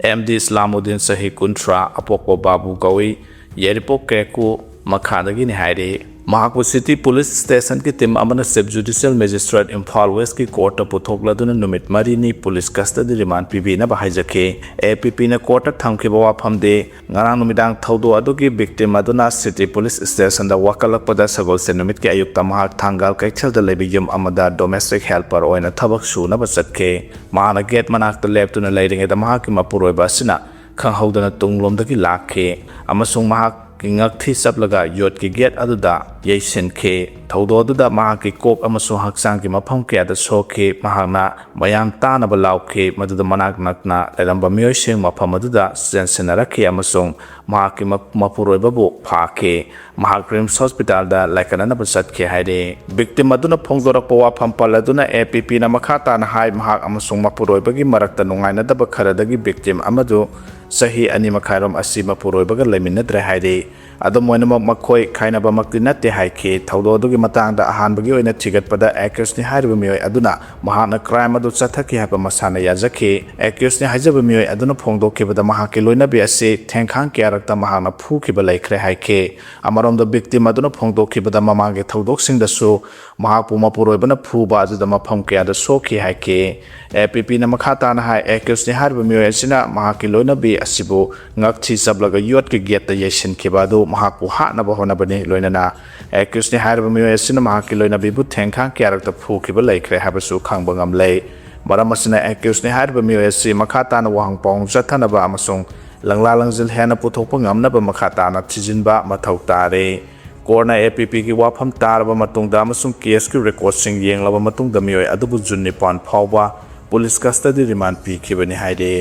ꯑꯦꯝ ꯗꯤ ꯏꯁꯂꯥꯃꯨꯗꯤꯟ, ꯆꯍꯤ ꯀꯨꯟꯊ꯭ꯔꯥ, ꯑꯄꯣꯛꯄ ꯕꯥꯕꯨ ꯀꯧꯏ, ꯌꯥꯏꯔꯤꯄꯣꯛ ꯀꯦꯀꯨ ꯃꯈꯥꯗꯒꯤꯅꯤ ꯍꯥꯏꯔꯤ꯫ ꯃꯍꯥꯛꯄꯨ ꯁꯤꯇꯤ ꯄꯨꯂꯤꯁ ꯁ꯭ꯇꯦꯁꯟꯒꯤ ꯇꯤꯝ ꯑꯃꯅ ꯆꯤꯐ ꯖꯨꯗꯤꯁꯤꯌꯦꯜ ꯃꯦꯖꯤꯁꯇ꯭ꯔꯦꯠ ꯏꯝꯐꯥꯜ ꯋꯦꯁꯀꯤ ꯀꯣꯔꯠꯇ ꯄꯨꯊꯣꯛꯂꯗꯨꯅ ꯅꯨꯃꯤꯠ ꯃꯔꯤꯅꯤ ꯄꯨꯂꯤꯁ ꯀꯁꯇꯗꯤ ꯔꯤꯃꯥꯟ ꯄꯤꯕꯤꯅꯕ ꯍꯥꯏꯖꯈꯤ꯫ ꯑꯦ ꯄꯤ ꯄꯤꯅ ꯀꯣꯔꯠꯇ ꯊꯝꯈꯤꯕ ꯋꯥꯐꯝꯗꯤ, ꯉꯔꯥꯡ ꯅꯨꯃꯤꯗꯥꯡ ꯊꯧꯗꯣꯛ ꯑꯗꯨꯒꯤ ꯚꯤꯛꯇꯤꯝ ꯑꯗꯨꯅ ꯁꯤꯇꯤ ꯄꯨꯂꯤꯁ ꯁ꯭ꯇꯦꯁꯟꯗ ꯋꯥꯀꯠꯂꯛꯄꯗ ꯁꯒꯣꯜꯁꯦꯟ ꯅꯨꯃꯤꯠꯀꯤ ꯑꯌꯨꯛꯇ ꯃꯍꯥꯛ ꯊꯥꯡꯒꯥꯜ ꯀꯩꯊꯦꯜꯗ ꯂꯩꯕ ꯌꯨꯝ ꯑꯃꯗ ꯗꯣꯃꯦꯁꯇꯤꯛ ꯍꯦꯜꯄꯔ ꯑꯣꯏꯅ ꯊꯕꯛ ꯁꯨꯅꯕ ꯆꯠꯈꯤ꯫ ꯃꯍꯥꯛꯅ ꯒꯦꯠ ꯃꯅꯥꯛꯇ ꯂꯦꯞꯇꯨꯅ ꯂꯩꯔꯤꯉꯩꯗ ꯃꯍꯥꯛꯀꯤ ꯃꯄꯨꯔꯣꯏꯕ ꯑꯁꯤꯅ ꯈꯪꯍꯧꯗꯅ ꯇꯨꯡꯂꯣꯝꯗꯒꯤ ꯂꯥꯛꯈꯤ ꯑꯃꯁꯨꯡ ꯃꯍꯥꯛꯀꯤ ꯉꯛꯊꯤ ꯆꯞꯂꯒ ꯌꯣꯠꯀꯤ ꯒꯦꯠ ꯑꯗꯨꯗ ꯌꯩꯁꯤꯟꯈꯤ꯫ ꯊꯧꯗꯣꯛ ꯑꯗꯨꯗ ꯃꯍꯥꯛꯀꯤ ꯀꯣꯛ ꯑꯃꯁꯨꯡ ꯍꯛꯆꯥꯡꯒꯤ ꯃꯐꯝ ꯀꯌꯥꯗ ꯁꯣꯛꯈꯤ꯫ ꯃꯍꯥꯛꯅ ꯃꯌꯥꯝ ꯇꯥꯅꯕ ꯂꯥꯎꯈꯤ, ꯃꯗꯨꯗ ꯃꯅꯥꯛ ꯅꯛꯅ ꯂꯩꯔꯝꯕ ꯃꯤꯑꯣꯏꯁꯤꯡ ꯃꯐꯝ ꯑꯗꯨꯗ ꯆꯦꯟꯁꯤꯟꯅꯔꯛꯈꯤ ꯑꯃꯁꯨꯡ ꯃꯍꯥꯛꯀꯤ ꯃ-, ꯃꯄꯨꯔꯣꯏꯕꯕꯨ ꯐꯥꯈꯤ꯫ ꯃꯍꯥꯛ ꯔꯤꯝꯁ ꯍꯣꯁꯄꯤꯇꯥꯜꯗ ꯂꯥꯏꯀꯠꯅꯅꯕ ꯆꯠꯈꯤ ꯍꯥꯏꯔꯤ꯫ ꯚꯤꯛꯇꯤꯝ ꯑꯗꯨꯅ ꯐꯣꯡꯗꯣꯔꯛꯄ ꯋꯥꯐꯝ ꯄꯜꯂꯗꯨꯅ ꯑꯦ ꯄꯤ ꯄꯤꯅ ꯃꯈꯥ ꯇꯥꯅ ꯍꯥꯏ, ꯃꯍꯥꯛ ꯑꯃꯁꯨꯡ ꯃꯄꯨꯔꯣꯏꯕꯒꯤ ꯃꯔꯛꯇ ꯅꯨꯡꯉꯥꯏꯅꯗꯕ ꯈꯔꯗꯒꯤ ꯚꯤꯛꯇꯤꯝ ꯑꯃꯗꯨ ꯆꯍꯤ ꯑꯅꯤ ꯃꯈꯥꯏꯔꯣꯝ ꯑꯁꯤ ꯃꯄꯨꯔꯣꯏꯕꯒ ꯂꯩꯃꯤꯟꯅꯗ꯭ꯔꯦ ꯍꯥꯏꯔꯤ꯫ ꯑꯗꯨꯝ ꯑꯣꯏꯅꯃꯛ, ꯃꯈꯣꯏ ꯈꯥꯏꯅꯕꯃꯛꯇꯤ ꯅꯠꯇꯦ ꯍꯥꯏꯈꯤ꯫ ꯊꯧꯗꯣꯛ ꯑꯗꯨꯒꯤ ꯃꯇꯥꯡꯗ ꯑꯍꯥꯟꯕꯒꯤ ꯑꯣꯏꯅ ꯊꯤꯒꯠꯄꯗ ꯑꯦꯀ꯭ꯌꯨꯁꯅꯤ ꯍꯥꯏꯔꯤꯕ ꯃꯤꯑꯣꯏ ꯑꯗꯨꯅ ꯃꯍꯥꯛꯅ ꯀ꯭ꯔꯥꯏꯝ ꯑꯗꯨ ꯆꯠꯊꯈꯤ ꯍꯥꯏꯕ ꯃꯁꯥꯅ ꯌꯥꯖꯈꯤ꯫ ꯑꯦꯀ꯭ꯌꯨꯁꯅꯤ ꯍꯥꯏꯖꯕ ꯃꯤꯑꯣꯏ ꯑꯗꯨꯅ ꯐꯣꯡꯗꯣꯛꯈꯤꯕꯗ ꯃꯍꯥꯛꯀꯤ ꯂꯣꯏꯅꯕꯤ ꯑꯁꯤ ꯊꯦꯡꯈꯥꯡ ꯀꯌꯥꯔꯛꯇ ꯃꯍꯥꯛꯅ ꯐꯨꯈꯤꯕ ꯂꯩꯈ꯭ꯔꯦ ꯍꯥꯏꯈꯤ꯫ ꯑꯃꯔꯣꯝꯗ, ꯚꯤꯛꯇꯤꯝ ꯑꯗꯨꯅ ꯐꯣꯡꯗꯣꯛꯈꯤꯕꯗ ꯃꯃꯥꯡꯒꯤ ꯊꯧꯗꯣꯛꯁꯤꯡꯗꯁꯨ ꯃꯍꯥꯛꯄꯨ ꯃꯄꯨꯔꯣꯏꯕꯅ ꯐꯨꯕ ꯑꯗꯨꯗ ꯃꯐꯝ ꯀꯌꯥꯗ ꯁꯣꯛꯈꯤ ꯍꯥꯏꯈꯤ꯫ ꯑꯦ ꯄꯤ ꯄꯤꯅ ꯃꯈꯥ ꯇꯥꯅ ꯍꯥꯏ, ꯑꯦꯀ꯭ꯌꯨꯁꯅꯤ ꯍꯥꯏꯔꯤꯕ ꯃꯤꯑꯣꯏ ꯑꯁꯤꯅ ꯃꯍꯥꯛꯀꯤ ꯂꯣꯏꯅꯕꯤ ꯑꯁꯤꯕꯨ ꯉꯛꯊꯤ ꯆꯞꯂꯒ ꯌꯣꯠꯀꯤ ꯒꯦꯠꯇ ꯌꯩꯁꯤꯟꯈꯤꯕ ꯑꯗꯨ ꯃꯍꯥꯛꯄꯨ ꯍꯥꯠꯅꯕ ꯍꯣꯠꯅꯕꯅꯤ꯫ ꯂꯣꯏꯅꯅ ꯑꯦꯀ꯭ꯌꯨꯁꯅꯤ ꯍꯥꯏꯔꯤꯕ ꯃꯤꯑꯣꯏ ꯑꯁꯤꯅ ꯃꯍꯥꯛꯀꯤ ꯂꯣꯏꯅꯕꯤꯕꯨ ꯊꯦꯡꯈꯥꯡ ꯀꯌꯥꯔꯛꯇ ꯐꯨꯈꯤꯕ ꯂꯩꯈ꯭ꯔꯦ ꯍꯥꯏꯕꯁꯨ ꯈꯪꯕ ꯉꯝꯂꯦ꯫ ꯃꯔꯝ ꯑꯁꯤꯅ ꯑꯦꯀ꯭ꯌꯨꯁꯅꯤ ꯍꯥꯏꯔꯤꯕ ꯃꯤꯑꯣꯏ ꯑꯁꯤ ꯃꯈꯥ ꯇꯥꯅ ꯋꯥꯍꯪ ꯄꯥꯎꯍꯪ ꯆꯠꯊꯅꯕ ꯑꯃꯁꯨꯡ ꯂꯪꯂꯥ ꯂꯪꯖꯤꯜ ꯍꯦꯟꯅ ꯄꯨꯊꯣꯛꯄ ꯉꯝꯅꯕ ꯃꯈꯥ ꯇꯥꯅ ꯊꯤꯖꯤꯟꯕ ꯃꯊꯧ ꯇꯥꯔꯦ꯫ ꯀꯣꯔꯠꯅ ꯑꯦ ꯄꯤ ꯄꯤꯒꯤ ꯋꯥꯐꯝ ꯇꯥꯔꯕ ꯃꯇꯨꯡꯗ ꯑꯃꯁꯨꯡ ꯀꯦꯁꯀꯤ ꯔꯦꯀꯣꯔꯗꯁꯤꯡ ꯌꯦꯡꯂꯕ ꯃꯇꯨꯡꯗ ꯃꯤꯑꯣꯏ ꯑꯗꯨꯕꯨ ꯖꯨꯟ ꯅꯤꯄꯥꯟ ꯐꯥꯎꯕ ꯄꯨꯂꯤꯁ ꯀꯁꯇꯗꯤ ꯔꯤꯃꯥꯟ ꯄꯤꯈꯤꯕꯅꯤ ꯍꯥꯏꯔꯤ꯫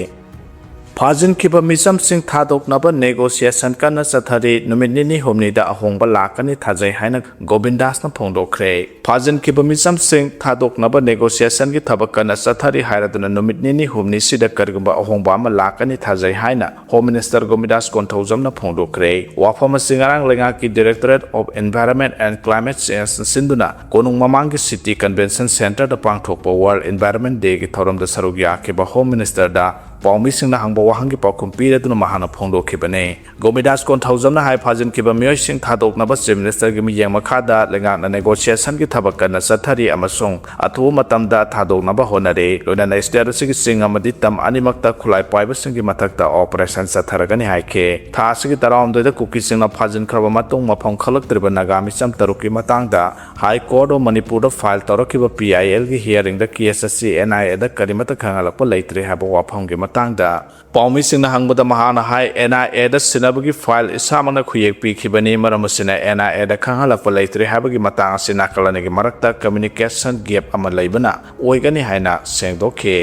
ꯐꯥꯖꯤꯟꯈꯤꯕ ꯃꯤꯆꯝꯁꯤꯡ ꯊꯥꯗꯣꯛꯅꯕ ꯅꯦꯒꯣꯁꯤꯌꯦꯁꯟ ꯀꯟꯅ ꯆꯠꯊꯔꯤ꯫ ꯅꯨꯃꯤꯠ ꯅꯤꯅꯤ ꯍꯨꯝꯅꯤꯗ ꯑꯍꯣꯡꯕ ꯂꯥꯛꯀꯅꯤ ꯊꯥꯖꯩ ꯍꯥꯏꯅ ꯒꯣꯕꯤꯟꯗꯥꯁꯅ ꯐꯣꯡꯗꯣꯛꯈ꯭ꯔꯦ꯫ ꯐꯥꯖꯤꯟꯈꯤꯕ ꯃꯤꯆꯝꯁꯤꯡ ꯊꯥꯗꯣꯛꯅꯕ ꯅꯦꯒꯣꯁꯤꯌꯦꯁꯟꯒꯤ ꯊꯕꯛ ꯀꯟꯅ ꯆꯠꯊꯔꯤ ꯍꯥꯏꯔꯗꯨꯅ ꯅꯨꯃꯤꯠ ꯅꯤꯅꯤ ꯍꯨꯝꯅꯤꯁꯤꯗ ꯀꯔꯤꯒꯨꯝꯕ ꯑꯍꯣꯡꯕ ꯑꯃ ꯂꯥꯛꯀꯅꯤ ꯊꯥꯖꯩ ꯍꯥꯏꯅ ꯍꯣꯝ ꯃꯤꯅꯤꯁꯇꯔ ꯒꯣꯕꯤꯟꯗꯥꯁ ꯀꯣꯟꯊꯧꯖꯝꯅ ꯐꯣꯡꯗꯣꯛꯈ꯭ꯔꯦ꯫ ꯋꯥꯐꯝ ꯑꯁꯤ ꯉꯔꯥꯡ ꯂꯩꯉꯥꯛꯀꯤ Directorate of Environment and Climate Change ꯁꯤꯟꯗꯨꯅ ꯀꯣꯅꯨꯡ ꯃꯃꯥꯡꯒꯤ ꯁꯤꯇꯤ ꯀꯟꯚꯦꯟꯁꯟ ꯁꯦꯟꯇꯔꯗ ꯄꯥꯡꯊꯣꯛꯄ ꯋꯥꯔꯜ ꯏꯟꯚꯥꯏꯔꯟꯃꯦꯟ ꯗꯦꯒꯤ ꯊꯧꯔꯝꯗ ꯁꯔꯨꯛ ꯌꯥꯈꯤꯕ ꯍꯣꯝ ꯃꯤꯅꯤꯁꯇꯔꯗ ꯄꯥꯎꯃꯤꯁꯤꯡꯅ ꯍꯪꯕ ꯋꯥꯍꯪꯒꯤ ꯄꯥꯎꯈꯨꯝ ꯄꯤꯔꯗꯨꯅ ꯃꯍꯥꯛꯅ ꯐꯣꯡꯗꯣꯛꯈꯤꯕꯅꯤ꯫ ꯒꯣꯕꯤꯟꯗꯥꯁ ꯀꯣꯟꯊꯧꯖꯝꯅ ꯍꯥꯏ, ꯐꯥꯖꯤꯟꯈꯤꯕ ꯃꯤꯑꯣꯏꯁꯤꯡ ꯊꯥꯗꯣꯛꯅꯕ ꯆꯤꯐ ꯃꯤꯅꯤꯁꯇꯔꯒꯤ ꯃꯤꯠꯌꯦꯡ ꯃꯈꯥꯗ ꯂꯩꯉꯥꯛꯅ ꯅꯦꯒꯣꯁꯤꯌꯦꯁꯟꯒꯤ ꯊꯕꯛ ꯀꯟꯅ ꯆꯠꯊꯔꯤ ꯑꯃꯁꯨꯡ ꯑꯊꯨꯕ ꯃꯇꯝꯗ ꯊꯥꯗꯣꯛꯅꯕ ꯍꯣꯠꯅꯔꯤ꯫ ꯂꯣꯏꯅꯅ ꯁ꯭ꯇꯦꯠ ꯑꯁꯤꯒꯤ ꯆꯤꯡ ꯑꯃꯗꯤ ꯇꯝ ꯑꯅꯤꯃꯛꯇ ꯈꯨꯠꯂꯥꯏ ꯄꯥꯏꯕꯁꯤꯡꯒꯤ ꯃꯊꯛꯇ ꯑꯣꯄꯔꯦꯁꯟ ꯆꯠꯊꯔꯒꯅꯤ ꯍꯥꯏꯈꯤ꯫ ꯊꯥ ꯑꯁꯤꯒꯤ ꯇꯔꯥꯍꯨꯝꯗꯣꯏꯗ ꯀꯨꯀꯤꯁꯤꯡꯅ ꯐꯥꯖꯤꯟꯈ꯭ꯔꯕ ꯃꯇꯨꯡ ꯃꯐꯝ ꯈꯪꯂꯛꯇ꯭ꯔꯤꯕ ꯅꯥꯒꯥ ꯃꯤꯆꯝ ꯇꯔꯨꯛꯀꯤ ꯃꯇꯥꯡꯗ High Court of ꯃꯅꯤꯄꯨꯔꯗ ꯐꯥꯏꯜ ꯇꯧꯔꯛꯈꯤꯕ ꯄꯤ ꯑꯥꯏ ꯑꯦꯜꯒꯤ ꯍꯤꯌꯥꯔꯤꯡꯗ ꯀꯦꯁ ꯑꯁꯤ ꯑꯦꯟ ꯑꯥꯏ ꯑꯦꯗ ꯀꯔꯤꯃꯠꯇ ꯈꯪꯍꯜꯂꯛꯄ ꯂꯩꯇ꯭ꯔꯤ ꯍꯥꯏꯕ ꯋꯥꯐꯝꯒꯤ ꯃꯇꯥꯡꯗ ꯄꯥꯎꯃꯤꯁꯤꯡꯅ ꯍꯪꯕꯗ ꯃꯍꯥꯛꯅ ꯍꯥꯏ, ꯑꯦꯟ ꯑꯥꯏ ꯑꯦꯗ ꯁꯤꯟꯅꯕꯒꯤ ꯐꯥꯏꯜ ꯏꯁꯥꯃꯛꯅ ꯈꯨꯌꯦꯛ ꯄꯤꯈꯤꯕꯅꯤ, ꯃꯔꯝ ꯑꯁꯤꯅ ꯑꯦꯟ ꯑꯥꯏ ꯑꯦꯗ ꯈꯪꯍꯜꯂꯛꯄ ꯂꯩꯇ꯭ꯔꯤ ꯍꯥꯏꯕꯒꯤ ꯃꯇꯥꯡ ꯑꯁꯤ ꯅꯥꯀꯜ ꯑꯅꯤꯒꯤ ꯃꯔꯛꯇ ꯀꯝꯃ꯭ꯌꯨꯅꯤꯀꯦꯁꯟ ꯒꯦꯞ ꯑꯃ ꯂꯩꯕꯅ ꯑꯣꯏꯒꯅꯤ ꯍꯥꯏꯅ ꯁꯦꯡꯗꯣꯛꯈꯤ꯫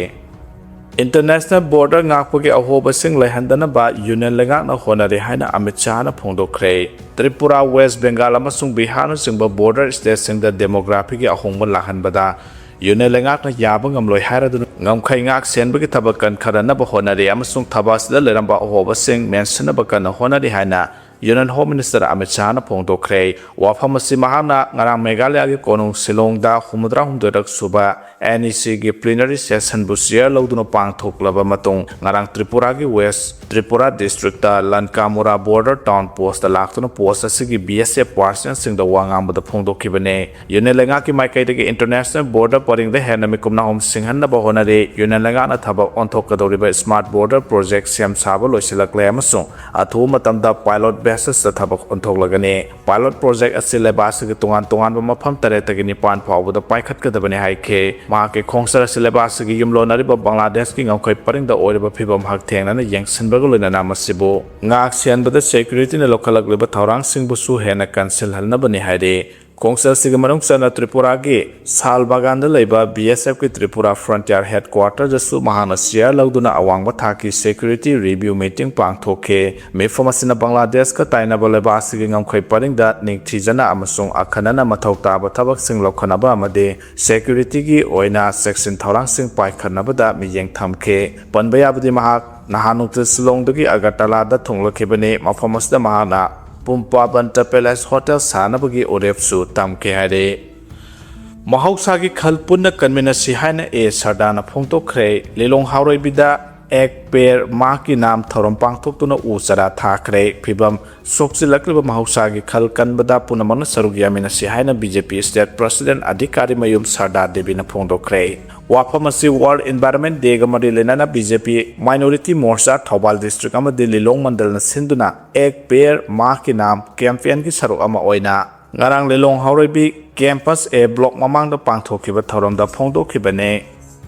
ꯏꯟꯇꯔꯅꯦꯁꯅꯦꯜ ꯕꯣꯔꯗꯔ ꯉꯥꯛꯄꯒꯤ ꯑꯍꯣꯕꯁꯤꯡ ꯂꯩꯍꯟꯗꯅꯕ ꯌꯨꯅꯤꯌꯟ ꯂꯩꯉꯥꯛꯅ ꯍꯣꯠꯅꯔꯤ ꯍꯥꯏꯅ ꯑꯃꯤꯠ ꯁꯥꯍꯅ ꯐꯣꯡꯗꯣꯛꯈ꯭ꯔꯦ꯫ ꯇ꯭ꯔꯤꯄꯨꯔꯥ, ꯋꯦꯁ ꯕꯦꯡꯒꯥꯜ ꯑꯃꯁꯨꯡ ꯕꯤꯍꯥꯔꯅꯆꯤꯡꯕ ꯕꯣꯔꯗꯔ ꯁ꯭ꯇꯦꯠꯁꯤꯡꯗ ꯗꯦꯃꯣꯒ꯭ꯔꯥꯐꯤꯒꯤ ꯑꯍꯣꯡꯕ ꯂꯥꯛꯍꯟꯕꯗ ꯌꯨꯅꯤꯌꯟ ꯂꯩꯉꯥꯛꯅ ꯌꯥꯕ ꯉꯝꯂꯣꯏ ꯍꯥꯏꯔꯗꯨꯅ ꯉꯝꯈꯩ ꯉꯥꯛ ꯁꯦꯟꯕꯒꯤ ꯊꯕꯛ ꯀꯟꯈꯠꯅꯅꯕ ꯍꯣꯠꯅꯔꯤ ꯑꯃꯁꯨꯡ ꯊꯕꯛ ꯑꯁꯤꯗ ꯂꯩꯔꯝꯕ ꯑꯍꯣꯕꯁꯤꯡ ꯃꯦꯟꯁꯤꯟꯅꯕ ꯀꯟꯅ ꯍꯣꯠꯅꯔꯤ ꯍꯥꯏꯅ ꯌꯨꯅꯤꯌꯟ ꯍꯣꯝ ꯃꯤꯅꯤꯁꯇꯔ ꯑꯃꯤꯠ ꯁꯥꯍꯅ ꯐꯣꯡꯗꯣꯛꯈ꯭ꯔꯦ꯫ ꯋꯥꯐꯝ ꯑꯁꯤ ꯃꯍꯥꯛꯅ ꯉꯔꯥꯡ ꯃꯦꯘꯥꯂꯌꯥꯒꯤ ꯀꯣꯅꯨꯡ ꯁꯤꯂꯣꯡꯗ ꯍꯨꯝꯐꯨꯇꯔꯥ ꯍꯨꯝꯗꯣꯏꯔꯛ ꯁꯨꯕ ꯑꯦꯟ ꯏ ꯁꯤꯒꯤ ꯄ꯭ꯂꯤꯅꯔꯤ ꯁꯦꯁꯟꯕꯨ ꯆꯤꯌꯔ ꯂꯧꯗꯨꯅ ꯄꯥꯡꯊꯣꯛꯂꯕ ꯃꯇꯨꯡ ꯉꯔꯥꯡ ꯇ꯭ꯔꯤꯄꯨꯔꯥꯒꯤ west Tripura district Lankamura border town post ꯂꯥꯛꯇꯨꯅ ꯄꯣꯁ ꯑꯁꯤꯒꯤ ꯕꯤ ꯑꯦꯁ ꯑꯦꯐ ꯄꯥꯔꯁꯅꯦꯜꯁꯤꯡꯗ ꯋꯥ ꯉꯥꯡꯕꯗ ꯐꯣꯡꯗꯣꯛꯈꯤꯕꯅꯤ꯫ ꯌꯨꯅꯤꯌꯟ ꯂꯩꯉꯥꯛꯀꯤ ꯃꯥꯏꯀꯩꯗꯒꯤ ꯏꯟꯇꯔꯅꯦꯁꯅꯦꯜ ꯕꯣꯔꯗꯔ ꯄꯔꯤꯡꯗ ꯍꯦꯟꯅ ꯃꯤꯀꯨꯞ ꯅꯥꯍꯨꯝ ꯁꯤꯡꯍꯟꯅꯕ ꯍꯣꯠꯅꯔꯤ꯫ ꯌꯨꯅꯤꯌꯟ ꯂꯩꯉꯥꯛꯅ ꯊꯕꯛ ꯑꯣꯟꯊꯣꯛꯀꯗꯧꯔꯤꯕ ꯁ꯭ꯃꯥꯔꯠ ꯕꯣꯔꯗꯔ ꯄ꯭ꯔꯣꯖꯦꯛ ꯁꯦꯝ ꯁꯥꯕ ꯂꯣꯏꯁꯤꯜꯂꯛꯂꯦ ꯑꯃꯁꯨꯡ ꯑꯊꯨꯕ ꯃꯇꯝꯗ ꯄꯥꯏꯂꯣꯠ ꯑꯦꯁꯦꯁꯇ ꯊꯕꯛ ꯑꯣꯟꯊꯣꯛꯂꯒꯅꯤ꯫ ꯄꯥꯏꯂꯣꯠ ꯄ꯭ꯔꯣꯖꯦꯛ ꯑꯁꯤ ꯂꯩꯕꯥꯛ ꯑꯁꯤꯒꯤ ꯇꯣꯉꯥꯟ ꯇꯣꯉꯥꯟꯕ ꯃꯐꯝ ꯇꯔꯦꯠꯇꯒꯤ ꯅꯤꯄꯥꯟ ꯐꯥꯎꯕꯗ ꯄꯥꯏꯈꯠꯀꯗꯕꯅꯤ ꯍꯥꯏꯈꯤ꯫ ꯃꯍꯥꯛꯀꯤ ꯈꯣꯡꯆꯠ ꯑꯁꯤ ꯂꯩꯕꯥꯛ ꯑꯁꯤꯒꯤ ꯌꯨꯝꯂꯣꯟꯅꯔꯤꯕ ꯕꯪꯒ꯭ꯂꯥꯗꯦꯁꯀꯤ ꯉꯝꯈꯩ ꯄꯔꯤꯡꯗ ꯑꯣꯏꯔꯤꯕ ꯐꯤꯚꯝ ꯍꯛꯊꯦꯡꯅꯅ ꯌꯦꯡꯁꯤꯟꯕꯒ ꯂꯣꯏꯅꯅ ꯃꯁꯤꯕꯨ ꯉꯥꯛ ꯁꯦꯟꯕꯗ ꯁꯦꯀ꯭ꯌꯨꯔꯤꯇꯤꯅ ꯂꯧꯈꯠꯂꯛꯂꯤꯕ ꯊꯧꯔꯥꯡꯁꯤꯡꯕꯨꯁꯨ ꯍꯦꯟꯅ ꯀꯟꯁꯤꯜꯍꯟꯅꯕꯅꯤ ꯍꯥꯏꯔꯤ꯫ ꯈꯣꯡꯆꯠ ꯑꯁꯤꯒꯤ ꯃꯅꯨꯡ ꯆꯟꯅ ꯇ꯭ꯔꯤꯄꯨꯔꯥꯒꯤ ꯁꯥꯜ ꯕꯥꯒꯥꯟꯗ ꯂꯩꯕ ꯕꯤ ꯑꯦꯁ ꯑꯦꯐꯀꯤ ꯇ꯭ꯔꯤꯄꯨꯔꯥ ꯐ꯭ꯔꯟꯇꯤꯌꯥꯔ ꯍꯦꯗꯀ꯭ꯋꯥꯇꯔꯗꯁꯨ ꯃꯍꯥꯛꯅ ꯆꯤꯌꯥꯔ ꯂꯧꯗꯨꯅ ꯑꯋꯥꯡꯕ ꯊꯥꯛꯀꯤ ꯁꯦꯀ꯭ꯌꯨꯔꯤꯇꯤ ꯔꯤꯚ꯭ꯌꯨ ꯃꯤꯇꯤꯡ ꯄꯥꯡꯊꯣꯛꯈꯤ꯫ ꯃꯤꯐꯝ ꯑꯁꯤꯅ ꯕꯪꯒ꯭ꯂꯥꯗꯦꯁꯀ ꯇꯥꯏꯅꯕ ꯂꯩꯕꯥꯛ ꯑꯁꯤꯒꯤ ꯉꯝꯈꯩ ꯄꯔꯤꯡꯗ ꯅꯤꯡꯊꯤꯖꯅ ꯑꯃꯁꯨꯡ ꯑꯈꯟꯅꯅ ꯃꯊꯧ ꯇꯥꯕ ꯊꯕꯛꯁꯤꯡ ꯂꯧꯈꯠꯅꯕ ꯑꯃꯗꯤ ꯁꯦꯀ꯭ꯌꯨꯔꯤꯇꯤꯒꯤ ꯑꯣꯏꯅ ꯆꯦꯛꯁꯤꯟ ꯊꯧꯔꯥꯡꯁꯤꯡ ꯄꯥꯏꯈꯠꯅꯕꯗ ꯃꯤꯠꯌꯦꯡ ꯊꯝꯈꯤ꯫ ꯄꯟꯕ ꯌꯥꯕꯗꯤ ꯃꯍꯥꯛ ꯅꯍꯥꯟ ꯅꯨꯡꯊꯤꯜ ꯁꯤꯂꯣꯡꯗꯒꯤ ꯑꯒꯔꯇꯂꯥꯗ ꯊꯨꯡꯂꯛꯈꯤꯕꯅꯤ꯫ ꯃꯐꯝ ꯑꯁꯤꯗ ꯃꯍꯥꯛꯅ ꯄꯨꯝꯄꯥꯕꯟꯇ ꯄꯦꯂꯦꯁ ꯍꯣꯇꯦꯜ ꯁꯥꯅꯕꯒꯤ ꯋꯥꯔꯦꯞꯁꯨ ꯇꯝꯈꯤ ꯍꯥꯏꯔꯤ꯫ ꯃꯍꯧꯁꯥꯒꯤ ꯈꯜ ꯄꯨꯟꯅ ꯀꯟꯃꯤꯟꯅꯁꯤ ꯍꯥꯏꯅ ꯑꯦ ꯁꯔꯗꯥꯅ ꯐꯣꯡꯗꯣꯛꯈ꯭ꯔꯦ꯫ ꯂꯤꯂꯣꯡ ꯍꯥꯎꯔꯩꯕꯤꯗ ꯑꯦꯛ ꯄꯦꯔ ꯃꯥ ꯀꯤ ꯅꯥꯝ ꯊꯧꯔꯝ ꯄꯥꯡꯊꯣꯛꯇꯨꯅ ꯎ ꯆꯥꯔꯥ ꯊꯥꯈ꯭ꯔꯦ꯫ ꯐꯤꯕꯝ ꯁꯣꯛꯆꯤꯜꯂꯛꯂꯤꯕ ꯃꯍꯧꯁꯥꯒꯤ ꯈꯜ ꯀꯟꯕꯗ ꯄꯨꯝꯅꯃꯛꯅ ꯁꯔꯨꯛ ꯌꯥꯃꯤꯟꯅꯁꯤ ꯍꯥꯏꯅ ꯕꯤ ꯖꯦ ꯄꯤ ꯁ꯭ꯇꯦꯠ ꯄ꯭ꯔꯁꯤꯗꯦꯟꯠ ꯑꯙꯤꯀꯥꯔꯤ ꯃꯌꯨꯝ ꯁꯔꯗꯥ ꯗꯦꯕꯤꯅ ꯐꯣꯡꯗꯣꯛꯈ꯭ꯔꯦ꯫ ꯋꯥꯐꯝ ꯑꯁꯤ ꯋꯥꯔꯜꯗ ꯏꯟꯚꯥꯏꯔꯟꯃꯦꯟꯠ ꯗꯦꯒ ꯃꯔꯤ ꯂꯩꯅꯅ ꯕꯤ ꯖꯦ ꯄꯤ ꯃꯥꯏꯅꯣꯔꯤꯇꯤ ꯃꯣꯔꯆꯥ ꯊꯧꯕꯥꯜ ꯗꯤꯁꯇ꯭ꯔꯤꯛ ꯑꯃꯗꯤ ꯂꯤꯂꯣꯡ ꯃꯟꯗꯜꯅ ꯁꯤꯟꯗꯨꯅ ꯑꯦꯛ ꯄꯦꯔ ꯃꯥ ꯀꯤ ꯅꯥꯝ ꯀꯦꯝꯄꯦꯟꯒꯤ ꯁꯔꯨꯛ ꯑꯃ ꯑꯣꯏꯅ ꯉꯔꯥꯡ ꯂꯤꯂꯣꯡ ꯍꯥꯎꯔꯩꯕꯤ ꯀꯦꯝꯄꯁ ꯑꯦ ꯕ꯭ꯂꯣꯛ ꯃꯃꯥꯡꯗ ꯄꯥꯡꯊꯣꯛꯈꯤꯕ ꯊꯧꯔꯝꯗ ꯐꯣꯡꯗꯣꯛꯈꯤꯕꯅꯤ꯫